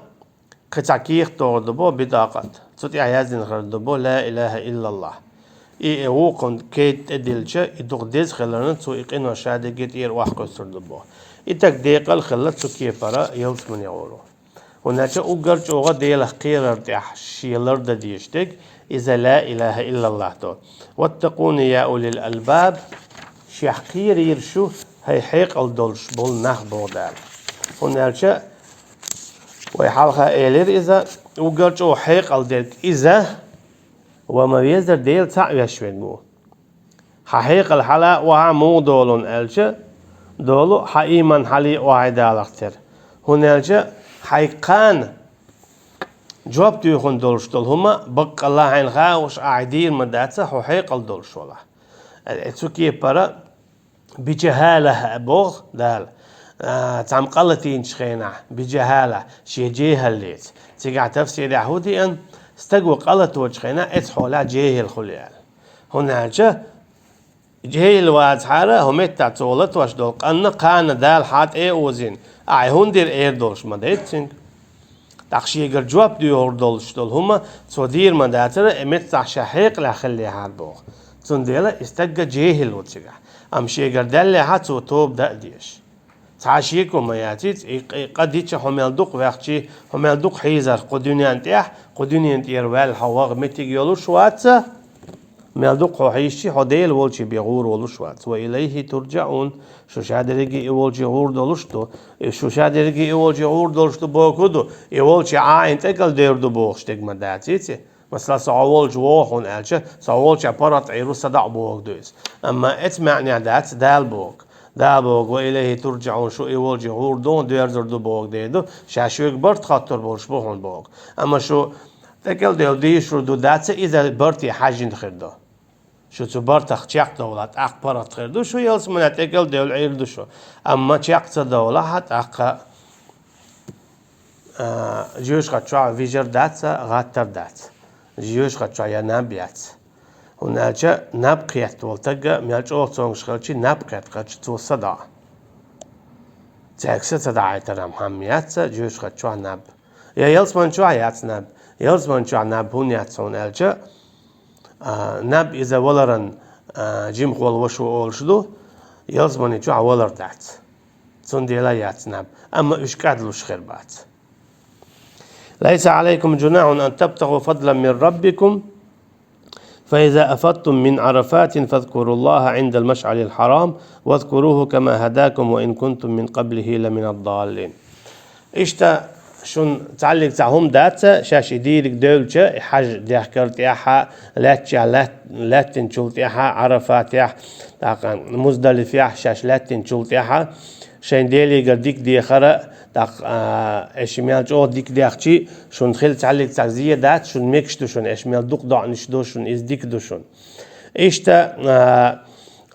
кхин цхьа кехат догӀур ду бо, битӀакъат. Цу тӀехь яздина хир ду бо: «Ла илаха иллаллах». И, и вукхунна кайта тӀедиллича, и дукха деза хиларна, цо и къинош ша дерриге тӀера охьакхуьссур ду бо. И таг декъал а хилла цу кепара ялсамане гӀур ву. ХӀунда аьлча уггар чӀогӀа Делах кхерар тӀехь шен лардан дезаш дерг, иза ла илаха иллаллах ду. «واتقون يا أولي الألباب», шех кхерийра шу, хӀай хьекъал долуш болу нах, боху Дала. ХӀунда аьлча вай хьалха элира иза, уггар чӀогӀа хьекъал дерг иза, ва ма везара Дела цхьаъ веш верг ву. Хьан хьекъал хьала а охьа муха долун аьлча, долу хьан ийман хьалий охьа далахь тера. ХӀунда аьлча хьайга кхана жоп туьйхун долуш долу хӀума баккъалла хьайна хууш ахь дийр ма дац, хьо хьекъал долуш валахь. Э, цу кепара, «би жахӀала» боху Дала. А, цхьамма къа латийначу хенахь, «би жахӀала», шен жехӀаллица. Цигахь тафсирехь хӀун деана, стаг ву къа латочу хенахь, эцу хьолехь жехӀил хуьлу аьлла. ХӀунда аьлча, жехӀил вацахьара, хӀун меттахь цо латош долу къанна кхана Дала хьан тӀе а озийна, ахь хӀун дира эр долуш ма дайта цуьнга. ТӀаккха шегара жоп доьхур долуш долу хӀума цо дийр ма дацара, и меттахь ша хьекъалехь хиллехьара боху. Цундела и стагга жехӀил ву цигахь. Амма шегара даьллехьа цо тоба дан а дезаш. Цхьа шеко ма яцийца, и къ-, и къа дича хьо мел дукха ваьхчи, хьо мел дукха хьийзарх кху дуьнен тӀехь, кху дуьнен тӀера ваьлла хьо ваха меттиг йолуш ваца, мел дукха хьо хьийзчи, хьо Дела волчу бен гӀур волуш вац. «Ва илайхи туржаун», шу ша дерриге и волчу гӀур долуш ду. И шу ша дерриге и волчу гӀур долуш ду боху ду, и волчу Ӏа хьайна тӀекӀалдевр ду бохуш дерг ма дацийца. Масала, со хьо волчу воху хьуна аьлча, со хьо волчу паргӀат Ӏийр ву, садаӀа боху ду иза. Амма эцу маьӀнехь дац Дала боху. Дала боху: «Ва илайхи туржаун», шу и волчу гӀур ду, доьрзур ду боху дер ду, ша шуьга барт хоттур болуш бу хьуна боху. Амма шу тӀекӀалдевр дийшур ду дац, иза барте хьаьжжина хир ду. Шу цу бартах чекхдовла, тӀаккха паргӀат хир ду, шу ялсаманехь тӀекӀалдевлла Ӏийр ду шу. Амма чекх ца довлахь, тӀаккха а, жоьжахати чохь вижар дац, гӀаттар дац. Жоьжахати чохь я наб яц. ХӀунда аьлча наб кхетта волу таг мел чӀогӀа цомгуш хилча, наб кхетта хилча, цо са доӀу. Цаьрга са ца доӀийтархьама яц жоьжахати чохь наб. Я ялсамани чохь яц наб. Ялсамани чохь наб хӀунда яц хьуна аьлча, а, наб иза валаран, а, жимахволу ваша ву олуш ду, ялсамани чохь валар дац. Цундела яц наб. Амма уьш кӀадлуш хир бац. ليس عليكم جناح أن تبتغوا فضلا من ربكم فإذا أفضتم من عرفات فاذكروا الله عند المشعر الحرام واذكروه كما هداكم وإن كنتم من قبله لمن الضالين. Иштта шун цхьаллиг цхьа хӀума дац, шаьш и дийриг девлча, и хьаж дехкар тӀехьа, лаьттачохь лаьт-, лаьттинчул тӀехьа, Ӏарафатехь, тӀаккха Муздалифехь шаьш лаьттинчул тӀехьа, шайн Делигара дика дехара, тӀаккха, а, эша мел чӀогӀа дика дехчи, шун хила цхьаллиг цхьа зен дац, шун мегаш ду шун, эша мел дукха доӀанаш ду шун, иза дика ду шун. Иштта, а,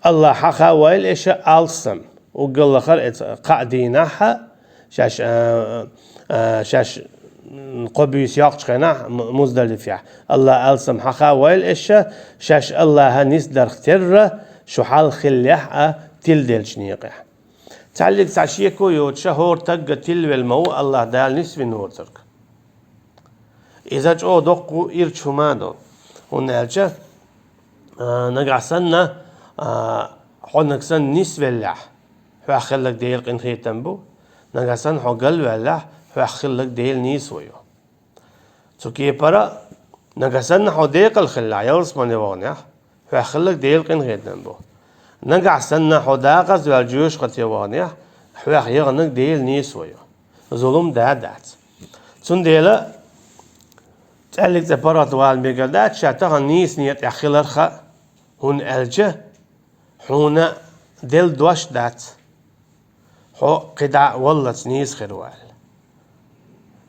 Аллах хьаха войла эша алссам. Уггар лахара эца кхаа дийнахьа, шаьш, а, а, шаьш, м, кхо буьйса йоккхучу хенахь, М-, Муздалифехь. Аллах алссам хьаха войла эша, шаьш Аллаха нисдарх терра, шу хьал хиллехь а тиладелчу некъехь. Цхьаллиг цхьа шеко йоцуша хӀора тагга тилавелла ма ву Аллах Дала нисвина воцург. Иза чӀогӀа доккха ву ирча хӀума а ду. ХӀунда аьлча, а, нагахь санна, а, хьо нагахь санна нисвеллехь, хьох хилларг Делан къинхетам бу, нагахь санна хьо галваьллехь, хьох хилларг Делан нийсо ю. Цу кепара, нагахь санна хьо декъала хиллехь, ялсамане ваханехь, хьох хилларг Делан къинхетам бу. Нагахь санна хьо декъаза ваьлла жоьжахате ваханехь, хьох яханарг Делан нийсо ю. Зулам да дац. Цундела цхьаллиг цхьа паргӀат вала мегар дац, ша тахана нийса некъехь хиларх а, хӀунда аьлча хьуна делла дош дац. Хьо кхидӀа а валлалц нийса хир ву аьлла.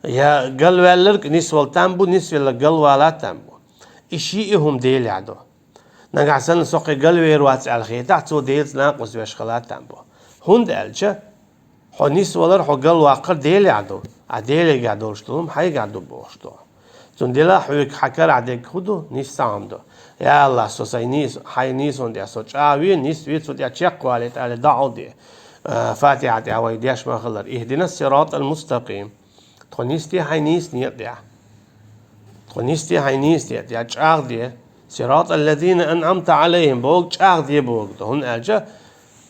Я галваьлларг нисвала там бу, нисвелларг галвала там бу. И шиъ а хӀума Делехь ду. Нагахь санна со кхин галвер вац аьлла хетахь, цо Делаца накъост веш хила там бу. ХӀунда аьлча хьо нисвалар, хьо галваккхар Делехь ду, а Делегахь долуш долу хӀума хьайгахь ду бохуш ду. Цундела хьоьга хьан карахь дерг хӀун ду? Нийса цхьа хӀума ду. Я Аллах, со сайн нийса, хьайн нийсонна тӀехь со чӀагӀве, нисве, цу тӀехь чекхвалийта аьлла доӀа де. А, Фатихьа тӀехь вай деш ма хиллара: اهدنا الصراط المستقيم. Тхо нисде хьайн нийса некъа тӀехь. Тхо нисде хьайн нийса некъа тӀехь, чӀагӀде. صراط الذين أنعمت عليهم бохург чӀагӀде бохург ду. ХӀунда аьлча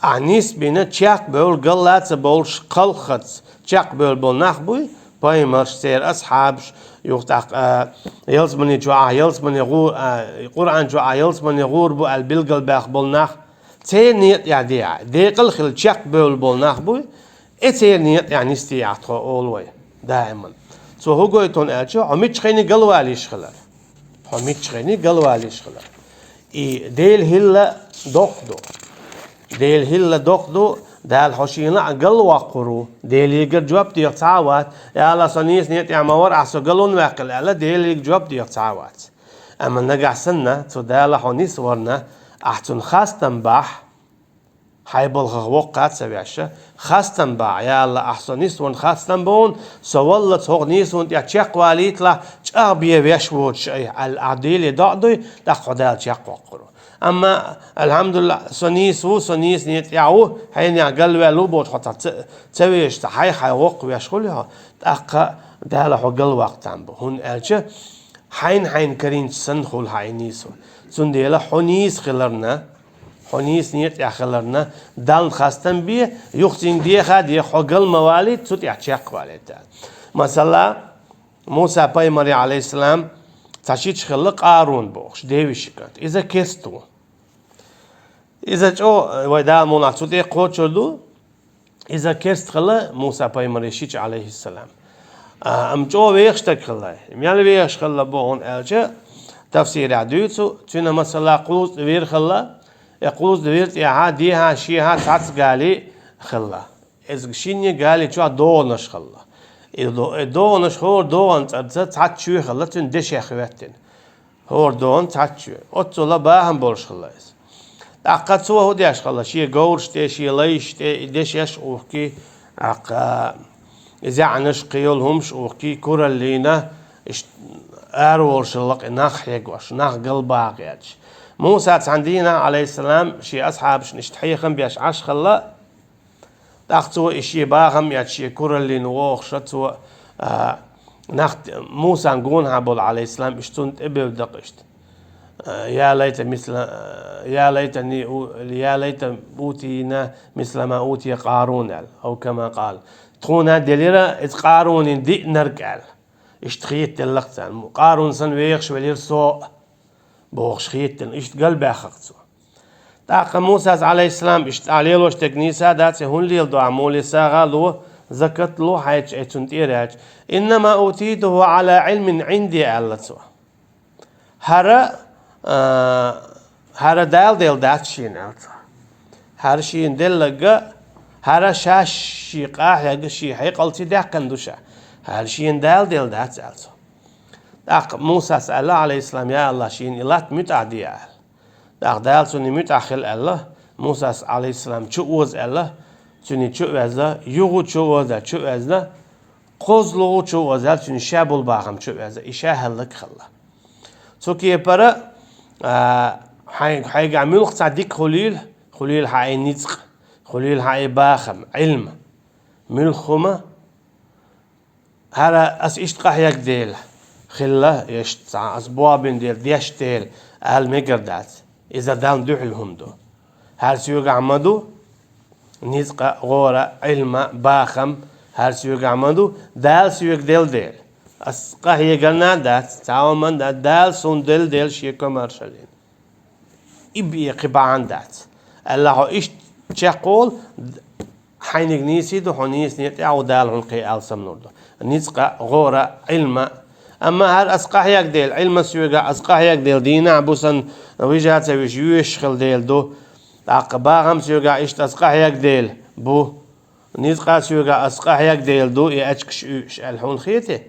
ахь нисбина чекхбевлла, галла ца бовлуш, кхалххаца чекхбевлла болу нах буй, пайхамарш, церан асхьабаш, юха тӀаккха, а, ялсамани чохь ахь ялсамане гӀу-, а, Къуръан чохь ахь ялсамане гӀур бу аьлла билгалбаьхна болу нах, церан некъа тӀехь де ахь. Декъала хилла чекхбевлла болу нах буй, и церан некъа тӀехь нисде ахь тхо олу вай даиман. Цо хӀун гойту аьлча, хьо миччахьа галвалийша хилар. Хьо миччахьа галвалийша хилар. И Делан хӀилла доккха ду. Делан хӀилла доккха ду, Дала хьо шена лаахь галваккхур ву. Делигара жоп деха цхьа а вац. Я Аллах, со нийса некъа тӀехь ма вара, ахь со галван ваьккхина аьлла, Делигара жоп деха цхьа а вац. Амма нагахь санна, цу Дала хьо нисварна, ахь цунна хастам бахь, хьайн балхах воккха а ца веш, хастам бахь: я Аллах, ахь со нисварна хастам бу хьуна, со валлалц хӀокху нийсонна тӀехь чекхвалийталахь, чӀагӀбе веш воцуш айхьа, аьлла, ахь Деле доӀа дуй, тӀаккха хьо Дала чекхваккхур ву. Амма, алхьамдулиллахӀ, со нийса ву, со нийса некъа тӀехь ву, хьенех галваьлла ву бохуш хьо ца, ца, ца вешахь, хьайх хьайн воккха веш хуьлу хьо, тӀаккха Дала хьо галваккха там бу. ХӀунда аьлча хьайн-хьайн карийнача санна хуьлу хьан и нийсо. Цундела хьо нийса хиларна, хьо нийса некъа тӀехь хиларна, Далла хастам бе, юха цуьнга деха а деха, хьо гал ма валийта, цу тӀехь чекхвалийта. Масала, Муса-пайхамаре, Ӏалайхиссалам, цхьа шича хилла Къарун бохуш, Девиши кӀант. Иза керста ву. Иза чӀогӀа, вай Дала мукъ лахь, цу тӀе кхочур ду, иза керста хилла Муса-пайхамаре шича, Ӏалайхиссалам. А, амма чӀогӀа вехаш стаг хилла. Мел вехаш хилла боху аьлча, тафсирехь дуьйцу, цуьнан масала кхузткъа вир хилла, и кхузткъа вир тӀехьа дехьа, шехьа цхьацца гали хилла. Иза шинне гали чохь догӀанаш хилла. И до-, и догӀанаш хӀора догӀан цӀарца цхьацца чоь хилла, цуьнан дешех хӀоьттина. ХӀора догӀан цхьацца чоь. Оццула бахам болуш хилла иза. ТӀаккха цо хӀун деш хилла? Шен говраш тӀе, шен лайш тӀе и дешеш а ухкий, тӀаккха и зӀаьнаш, кхин йолу хӀумаш а ухкий, кураллина, иш-, араволуш лакъе нах хьегош, нах галбаха гӀерташ. Муса цхьана дийнахь, Ӏалайхиссалам, шен асхьабашна иштта хьехам беш Ӏаш хилла, тӀаккха цо и шен бахам эцна, шен кураллина вохуша цо, а, нах Мусан гонахьа болу, Ӏалайхиссалам, иштта цунна тӀебевдда-кх иштта. А, я лайта мисла, я лайтани у-, я лайта утина мисла ма утия Къарун аьлла, ау кама къал. Тхуна делира иза Къарунин диънарг аьлла. Иштта хетаделла-кх царна. Къарун санна вехаш велира со а, бохуш хетаделла. Иштта галбаьхна-кх цо. ТӀаккха Мусас, Ӏалайхиссалам, иштта ахь лелош дерг нийса дац, хӀунда леладо ахь мула сагӀа, ло, закат ло, хьайча, ай цунна тӀера яьлча. «Иннама утитуху Ӏала Ӏилмин Ӏинди», аьлла цо. ХӀара, а, хӀара Дала делла дац шена, аьлла цо. ХӀара шена делларг, хӀара шаьш шен къахьега, шен хьекъалца даьккхина ду ша. ХӀара шена Дала делла дац, аьлла цо. ТӀаккха Мусас аьлла, Ӏалайхиссалам: «Я АллахӀ, шена и латта муьтӀахь де», аьлла. ТӀаккха Дала цунна муьтӀахь хила аьлла, Мусас, Ӏалайхиссалам, чу оза аьлла, цуьнан чу а везна, юха чу оза, чу а везна, кхозлагӀа чу оза аьлла, цуьнан шаболу бахам чу а везна, и ша хӀаллакьхилла. Цу кепара, а, хьайн-, хьайгахь муьлхха цхьа дика хуьлийла, хуьлийла хьан и ницкъ, хуьлийла хьан и бахам, Ӏилма, муьлхха хӀума, хӀара ас иштта къахьега дела хилла, иштта цхьа ас бохийна дела, деш дела, ала мегар дац. Иза Далла дуьхьал хӀума ду. ХӀара соьгахь ма ду ницкъ, гӀора, Ӏилма, бахам, хӀара соьгахь ма ду, Дала соьга делла дела. Ас къахьегарна а дац, цхьа хӀуманна а дац, Дала суна делла дела шен комаьршаллина. И бен кхин бахьана дац. Алла хьо иштта чекхволу, хьайниг нийса ду, хьо нийсане тӀехь а ву, Дала хьуна кхин алсам лур ду. Ницкъ а, гӀора а, Ӏилма а. Амма хӀара ас къахьега дела, Ӏилма соьгахь ас къахьега дела, дийнахь а бу санна, вижа а ца вижа, йоьшуш хила дела ду. ТӀаккха бахам соьгахь иштта ас къахьега дела бу. Ницкъ а соьгахь ас къахьега дела ду, и аьчкаш уьйуш аьлла хьуна хетий?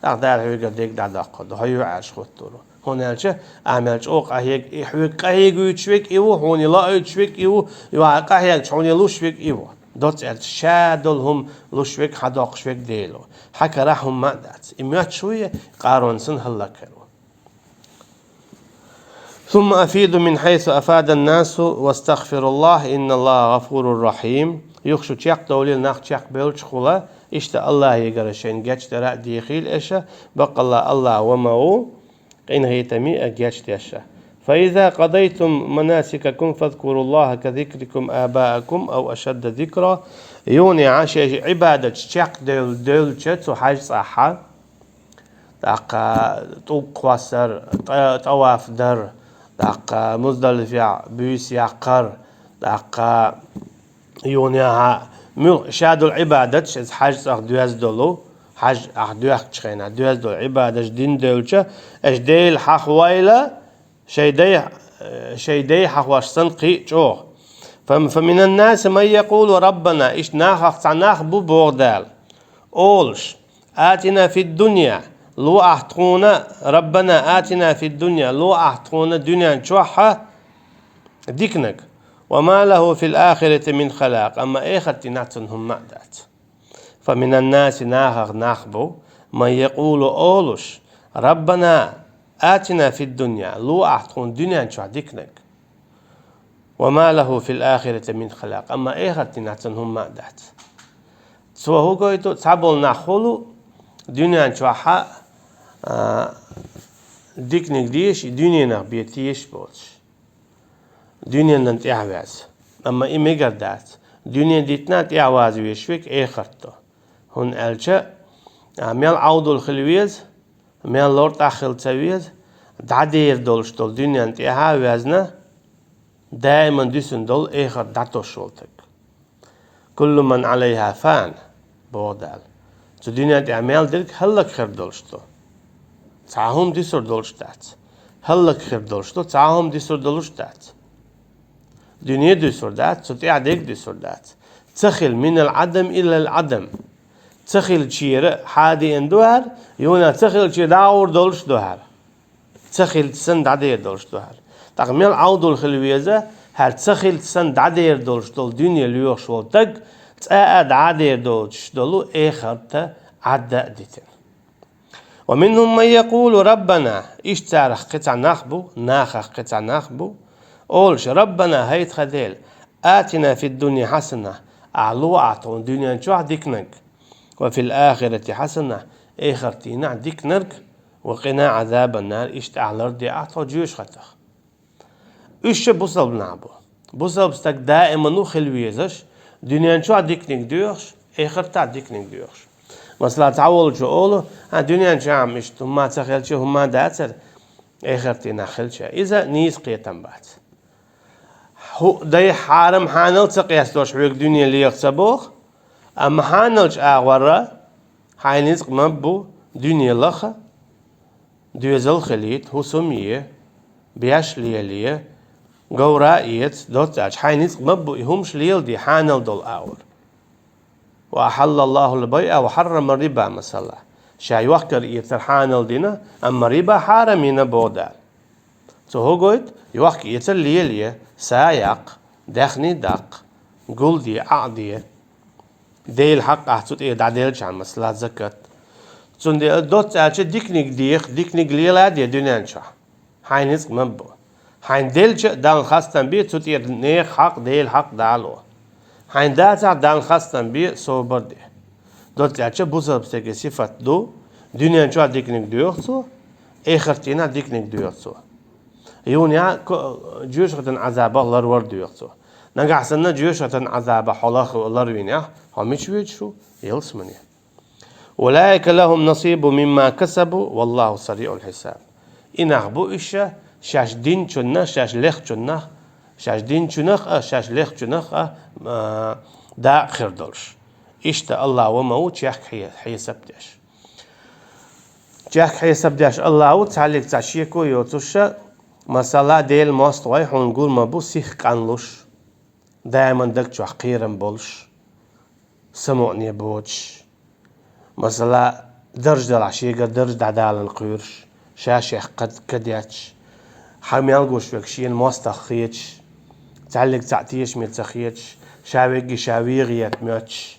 ТӀаккха Дала хьоьгара дерг дӀадоккхур ду, хьо юьхьӀаьржа хӀуттур ву. ХӀунда аьлча, амал чӀогӀа къахьега, и хьоьга къахьега вуьйцуш верг и ву, хьуна и лоуьйтуш верг и ву, юха къахьегча хьуна и луш верг и ву. Доцца аьлча, ша долу хӀума луш верг, хьан доккхуш верг Дела ву. Хьан карахь хӀумма а дац. И моьттуш ву и, Къарун санна хӀаллакьхир ву. ثم أفيضوا من حيث أفاض الناس واستغفروا الله إن الله غفور رحيم. Юха шу чекхдовлийла нах чекхбевллачхула, иштта Аллахьегара шайна гечдара а дехийла аша, баккъалла Аллахь ва ма ву къинхетаме а, гечдеш а. فإذا قضيتم مناسككم فاذكروا الله كذكركم آباءكم أو أشد ذكرا. Юха шайн Ӏибадаташ чекхдевлла, девллача цу хьаьж цӀахь, тӀаккха тӀулг кхоссар, тӀа-, тӀаваф дар, тӀаккха Муздалифехь буьйса яккхар, тӀаккха юха муьлхха ша долу Ӏибадаташ, иза хьаьж цӀахь доьзна долу, хьаьж ахь доьхкучу хенахь доьзна долу Ӏибадаташ дина девлча, аша Дела хьахавойла, шайн дай, шайн дай хьахош санна кхин а чӀогӀа. فم-, فمن الناس من يقول ربنا, иштта нахах цхьа нах бу, боху Дала, олуш: آتنا في الدنيا, ло ахь тхуна, ربنا آتنا في الدنيا, ло ахь тхуна дуьнен чохь диканиг, وما له في الآخرة من خلاق, амма эхарт дийнахь цунна хӀумма а дац. فمن الناس, нахах нах бу, من يقول, олуш: ربنا آتنا في الدنيا, ло ахь тхуна дуьнен чохь диканиг, وما له في الآخرة من خلاق, амма эхарт дийнахь цунна хӀумма а дац. Цо хӀун гойту, цхьаболу нах хуьлу дуьнен чохь, а, диканиг дезаш, и дуьненах бен тешаш боцуш, дуьненан тӀаьхьа ваьзна. Амма и мегар дац. Дуьне дитина тӀаьхьа ваза везаш верг эхарт ду. ХӀунда аьлча, а, мел Ӏовдал хила веза, мел лартӀахь хила ца веза, дӀадер долуш долу дуьненан тӀаьхьа а ваьзна, даиман дуьсун долу эхарт дӀатосуш волу стаг. كل من عليها فان, боху Дала. Цу дуьнен тӀехь мел дерг хӀаллакьхир долуш ду. Цхьа хӀума дуьсур долуш дац. ХӀаллакьхир долуш ду, цхьа хӀума дуьсур долуш дац. Дуьне дуьсур дац, цу тӀехь дерг дуьсур дац. Ца хила, من العدم إلى العدم. Ца хилчера хьадеана ду хӀара, юха ца хилчера дӀагӀур долуш ду хӀара. Ца хилча санна дӀадер долуш ду хӀара. ТӀаккха мел Ӏовдал хила веза, хӀара ца хилча санна дӀадер долуш долу дуьне лоьхуш волу стаг, цкъа а дӀадер доцуш долу эхарта Ӏадда а дитина. ومنهم من يقول ربنا, иштта царах кхин цхьа нах бу, нахах кхин цхьа нах бу, олуш: ربنا, хӀай тхан Дела, آتنا في الدنيا حسنة, ахь ло ахь тхуна дуьнен чохь диканиг, وفي الآخرة حسنة, эхартан диканиг, وقنا عذاب النار, иштта ахь лардехьа тхо жоьжахатах. Уьш ша бусалба нах бу. Бусалба стаг даиман ву хила везаш, дуьнен чохь диканиг доьхуш, эхартахь диканиг доьхуш. Масала, цхьаволчо олу: «Хьан дуьнен чохь-м иштта хӀумма ца хилча, хӀумма дацара, эхартан хилча». Иза нийса кхетам бац. ХӀу-, дай хьарам хьанал ца къестош хьоьга дуьне леха ца боху, амма хьаналчу агӀор хьайн ницкъ ма бу дуьне лаха, доьзал хилийта, хӀусам е, беш лелае, говра а эца, доцца аьлча, хьайн ницкъ ма бу и хӀумаш леладе хьанал долу агӀор. وأحل الله البيع وحرم الربا, масала. Ша йохкар-эцар хьанал дина, амма риба хьарам йина боху Дала. Цо хӀун гойту? Йохка-эцар лелае, са яккха, даьхни даккха, гулде, Ӏаде. Делан хьакъ ахь цу тӀера дӀаделчахьана, масала, закат. Цундела доцца аьлча диканиг деха, диканиг леладе дуьнен чохь. Хьайн ницкъ ма бу. Хьайн делча а Далла хастам бе, цу тӀера нехан хьакъ, Делан хьакъ дӀало. Хьайн дацахь а Далла хастам бе, собар де. Доцца аьлча бусалба стеган сифат ду, дуьнен чохь диканиг доьху цо, эхартан диканиг доьху цо. Юха а ко-, жоьжахатан Ӏазабах ларвар доьху цо. Нагахь санна жоьжахатан Ӏазабах хьо лах-, ларвинехь, хьо мича воьдуш ву? Ялсамане. أولئك لهم نصيب مما كسبوا والله سريع الحساب. И нах бу уьш ша, шаьш динчунна, шаьш лехчуннах, шаьш динчунах а, шаьш лехчунах а, а, дакъа хир долуш. Иштта Аллах ва ма ву чехка хье-, хьесап деш. Чехка хьесап деш Аллах ву, цхьаьллиг цхьа шеко йоцуш ша, масала, Делан мостагӀой хьуна гур ма бу сих къанлуш, даиман даг чохь кхерам болуш, самукъане боцуш. Масала, дарж делахь, шегара дарж дӀадалан кхоьруш, ша-шех кад-, кадетташ, хьан мел гуш верг шена мостагӀа хеташ, цхьаьллиг цхьаъ тешаме ца хеташ, ша верг ша вегӀе моьттуш.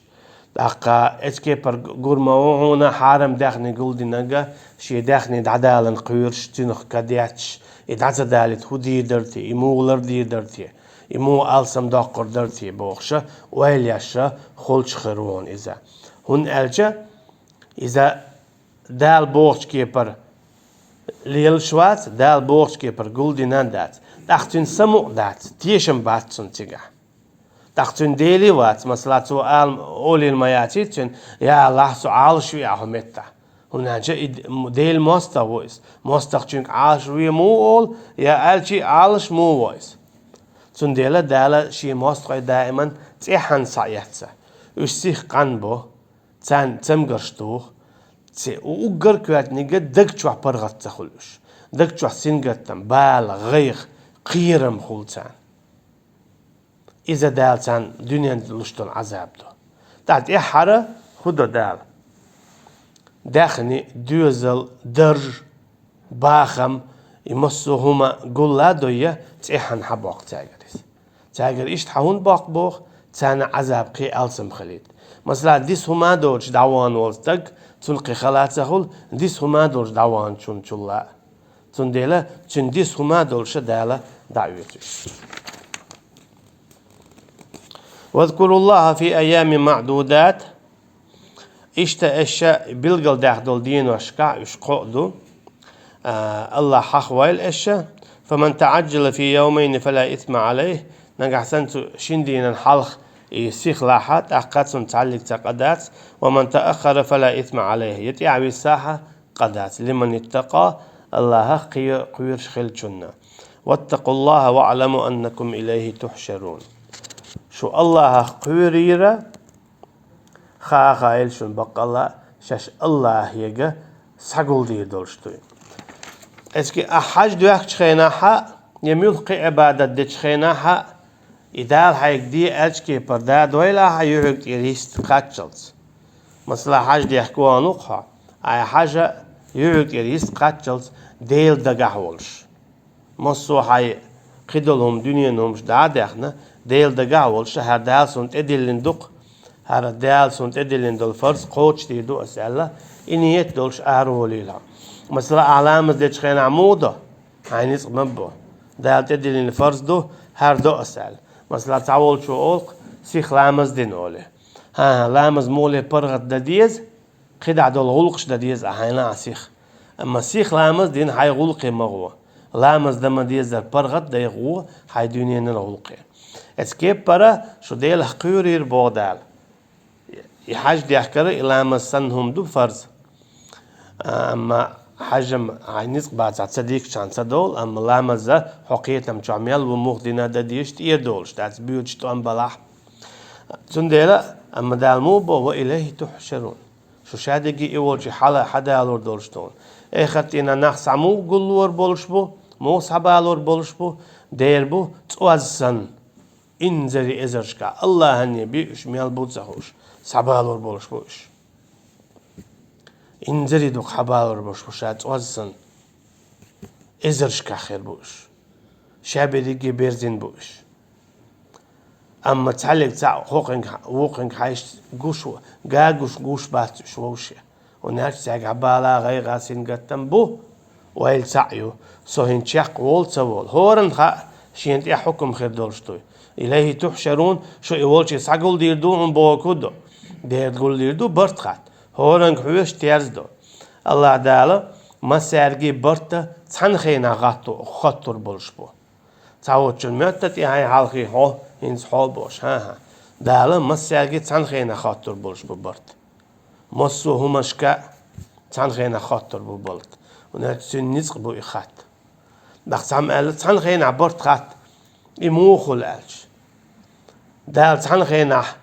ТӀаккха эцу кепара гур ма ву хьуна хьарам даьхни гулдинарг, шен даьхни дӀадалан кхоьруш, цуьнах кадетташ, и дӀа ца далийта хӀун дийр дара те, и муха лардийр дара те, и муха алсам доккхур дара те бохуша, ойла еш ша, холчу хир ву хьуна иза. ХӀунда аьлча иза Дала бохучу кепара лелаш вац, Дала бохучу кепара гулдина дац. ТӀаккха цуьнан самукъа дац, тешам бац цунна цигахь. ТӀаккха цуьнан Дела вац, масала, цо ала олийла ма яцийта цуьнан: «Я Аллах, со Ӏалаш веа хьо меттахь». ХӀунда аьлча и д-, м-, Делан мостагӀа ву иза. МостагӀчуьнга Ӏалаш ве муха олу, я аьлча а Ӏалаш муха во иза? Цундела Дала шен мостагӀой даиман цӀеххьана схьаэцна. Уьш сих къан бо, царна цамгарш туху, ци-, у-, уггар коьртаниг даг чохь паргӀат ца хуьлу уьш. Даг чохь сингаттам, бала, гӀайгӀа, кхерам хуьлу царна. Иза Дала царна дуьнен луш долу Ӏазаб ду. ТӀаккха тӀаьххьара хӀун до Дала? Даьхни, доьзал, дарж, бахам, и массо а хӀума гулла а дойя, цӀеххьана хьан боккху цаьргара иза. Цаьргара иштта хьан хӀунда боккху боху, царна Ӏазаб кхин алсам хилийта. Масала, диса хӀума а доцуш дӀавахана волу стаг, цунна кхин хала а ца хуьлу, диса хӀума а долуш дӀаваханчунна чулла а. Цундела цуьнан диса хӀума а долуша Дала дӀаоьцуш. واذكروا الله في أيام معدودات. Иштта аша билгалдаьхна долу деношкахь уьш кхоъ ду. А, Аллах хьахавойла аша. فمن تعجل في يومين فلا إثم عليه. Нагахь санна цу шина дийнан хьалха и сихлахьа, тӀаккха цунна цхьаьллиг ца къа дац. ومن تأخر فلا إثم عليه. Я тӀаьхьависсахьа, къа дац. لمن اتقى, Аллахах кхе-, кхоьруш хиллачунна. واتقوا الله واعلموا أنكم إليه تحشرون. Шу Аллахах кхоьрийра, хаа-хаийла шуна баккъалла, шаьш Аллахьега схьагулдийр долуш дуй. Эцке ахь хьаж доьхкучу хенахьа, я муьлхха кхин Ӏибадат дечу хенахьа, и Дала хьайга де аьллачу кепара да дойла ахьа юьхьиг тӀера йист кхаччалц. Масала, хьаж дехка вахана ву-кх хьо, ахьа хьажа юьхьиг тӀера йист кхаччалц Дела дагахь волуш. Массо а хьайн кхидолу хӀума, дуьненан хӀумаш дӀа а даьхна, Дела дагахь а волуш, хӀара Дала суна тӀедиллина ду-кх, хӀара Дала суна тӀедиллина долу фарз кхочушдийр ду ас аьлла, И ниет долуш араволийла. Масала, ахь ламаз дечу хенахь муха до? Хьайн ницкъ ма бо. Дала тӀедиллина фарз ду, хӀара до ас аьлла. Масала, цхьаволчо олу-кх, сиха ламаз дина олий. ХӀан-хӀа, ламаз муха ле паргӀат дан деза, кхидӀа долу гӀуллакхаш дан деза ахь хьайна а сиха. Амма сиха ламаз дина хьайн гӀуллакхе ма гӀо. Ламаз дан ма дезара паргӀат дайх гӀо хьайн дуьненан гӀуллакхе. Эцу кеппара шу Делах кхоьрийра боху Дала. И хьаьж дехкара и ламаз санна хӀума ду фарз. Амма хьаьжам хьайн ницкъ бацахь ца диккхачхьана ца довла, амма ламаза хьо кхетам чохь мел ву муха дина дан дезаш тӀера долуш дац, боьдуш тӀом балахь. Цундела, амма Дала муха бо: «Ва илайхи тухьшарун». Шу ша дерриге и волчу хьала хьадалор долуш ду. Эхартина нах схьа муха гуллор болуш бу, муха схьабалор болуш бу, дер бу цӀоз санна. Инзаре эзаршка, Аллахьане би уьш мел бу ца хууш, схьабалор болуш бу уьш. Инзаре дукха хьабалор болуш бу ша цӀоз санна. Эзаршка хир бу уьш. Ша берриге берзина бу уьш. Амма цхьаьллиг цхьаъ хӀокхуьнга, вукхуьнга хьаьжча гуш, гагуш гуш бац уьш вовше. ХӀунда аьлча цаьргахь бала, гӀайгӀа, сингаттам бу, ойла цхьаъ ю. Со хӀинца чекх волу ца волу. ХӀоранна хаьа, шена тӀехь хьукам хир долуш дуй. Илайхи тухьшарун, шу и волчу схьагулдийр ду, хӀун бохург ду? Дера гулдийр ду, барт хатта. ХӀоранга хьоьжуш терза ду. Аллахь Дала массаьргий барта цхьана хенахь гӀатто-, хоттур болуш бу. Цхьаволчун моьтту тӀе хьайн хьалхий хьо, хӀинца хьо а бохуш, хӀан-хӀа. Дала массаьргий цхьана хенахь хоттур болуш бу барт. Массо а хӀуманашка цхьана хенахь хоттур бу барт. ХӀунда аьлча цуьнан ницкъ бу и хатта. Даха цхьамма аьлла, цхьана хенахь барт хатта, и муха хуьлу аьлча. Дала цхьана хенахь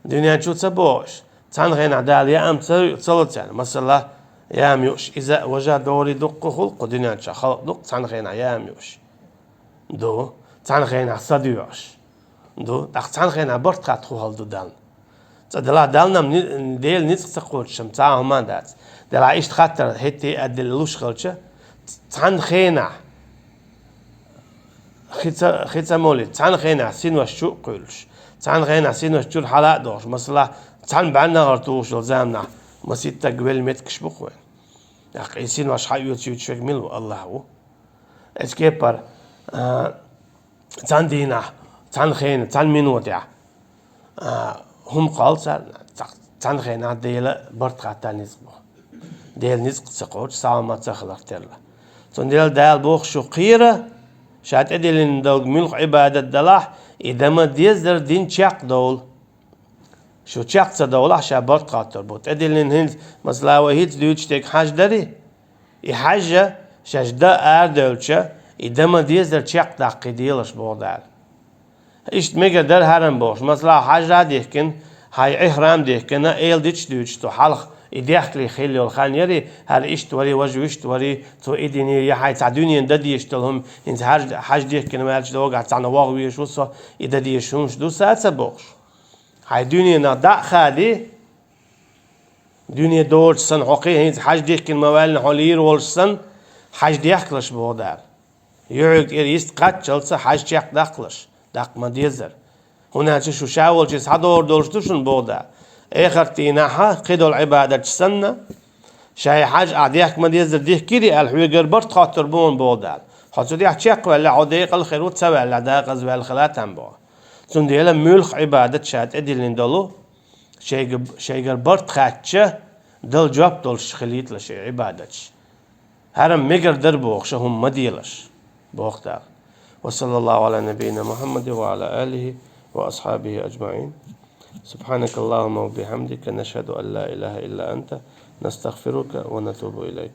дуьнен чу ца бохуш, цхьана хенахь Дала яам ца, ца ло царна. Масала, яам юуш, иза а, важа а догӀур дуккха хуьлу кху дуьнен чохь, халкъ ду-кх цхьана хенахь яам юуш. Ду, цхьана хенахь са доьгӀуш. Ду, тӀаккха цхьана хенахь барт хатта хӀун хала ду Далла? Цкъа делахь Далла-м ни-, Делан ницкъ ца кхочуш-м цхьа а хӀума а дац. Делахь иштта хаттар хӀетте а аьлла луш хилча, цхьана хенахь хи ца, хи ца молийта, цхьана хенахь синош чу а кхуьйлуш, цхьана хенахь синош чуьра хьала а дохуш, масала, цхьана бӀаьрнахара тухуш йолу заманахь маситтаг велла меттигаш бу-кх вайн. ТӀаккха и синош хьаоьцуьйтуш верг мила ву? Аллахь ву. Эцу кепара, а, цхьана дийнахь, цхьана хенахь, цхьана минотехь, а, хӀума кхоллу царна, цхьа-, цхьана хенахь Дела барт хатта ницкъ бу. Делан ницкъ ца кхочуш, схьа хӀума ца хиларх терра. Цундела Дала боху: шу кхера, ша тӀедиллина долу муьлхха Ӏибадат далахь, и дан ма-деззара дина чекхдовла. Шу чекх ца довлахь, ша барт хоттур бу. ТӀедиллина хӀинца, масала, вай хӀинца дуьйцуш дерг хьаьж дарий? И хьаьжа шаьш дан арадевлча, и дан ма-деззара чекхдаккхий делаш боху Дала. Иштта мегар дара хӀара-м бохуш. Масала, хьаьжа а дихкина, хьайн ихрам а дихкина, эладиташ дуьйцуш цо хьалха, и дехкале хилла йолу хан ярий, хӀара иштта варий, важа вуьшта варий, цо и динера, я хьайн цхьа дуьненан дан дезаш долу хӀума, хӀинца хьаьж-, хьаьжа дихкина ваьлча догахь цхьана вогӀу везаш ву со, и дан дезаш хӀумнаш ду сан а ца бохуш. Хьайн дуьненах дӀа а хадий, дуьне доцуш санна, хьо кхин а хӀинца хьаьж дихкина ма ваьллина, хьо лийр волуш санна, хьаьж дехкалаш боху Дала. Юьхьиг тӀера йист кхаччалца хьаьж чекхдаккхалаш, даккха ма-деззара. ХӀунда аьлча шу ша волчу схьадогӀур долуш ду шуна боху Дала. Эхарт дийнахьа кхидолу Ӏибадаташ санна, шайн хьаьж ахь дехка ма-деззара дихкирий аьлла, хьоьгара барт хоттур бу хьуна боху Дала. Хьо цу тӀехь чекхваьлла, хьо декъал хир ву, ца ваьлла, декъаза ваьлла хила там боху. Цундела муьлхха Ӏибадат ша тӀедиллина долу, шайга-, шайгара барт хаьттича, дала жоп долуш хилийталаш и Ӏибадаташ. ХӀара-м мегар дара бохуш, хӀума ма делаш, боху Дала. Ва саллаллаху Ӏала набийина Мухьаммадин ва Ӏала алихи ва асхьабихи аджмаӀин. Субхьанакаллахумма ва бихьамдика, нашхаду ан ла илаха илла анта, настагфирука ва натубу илайк.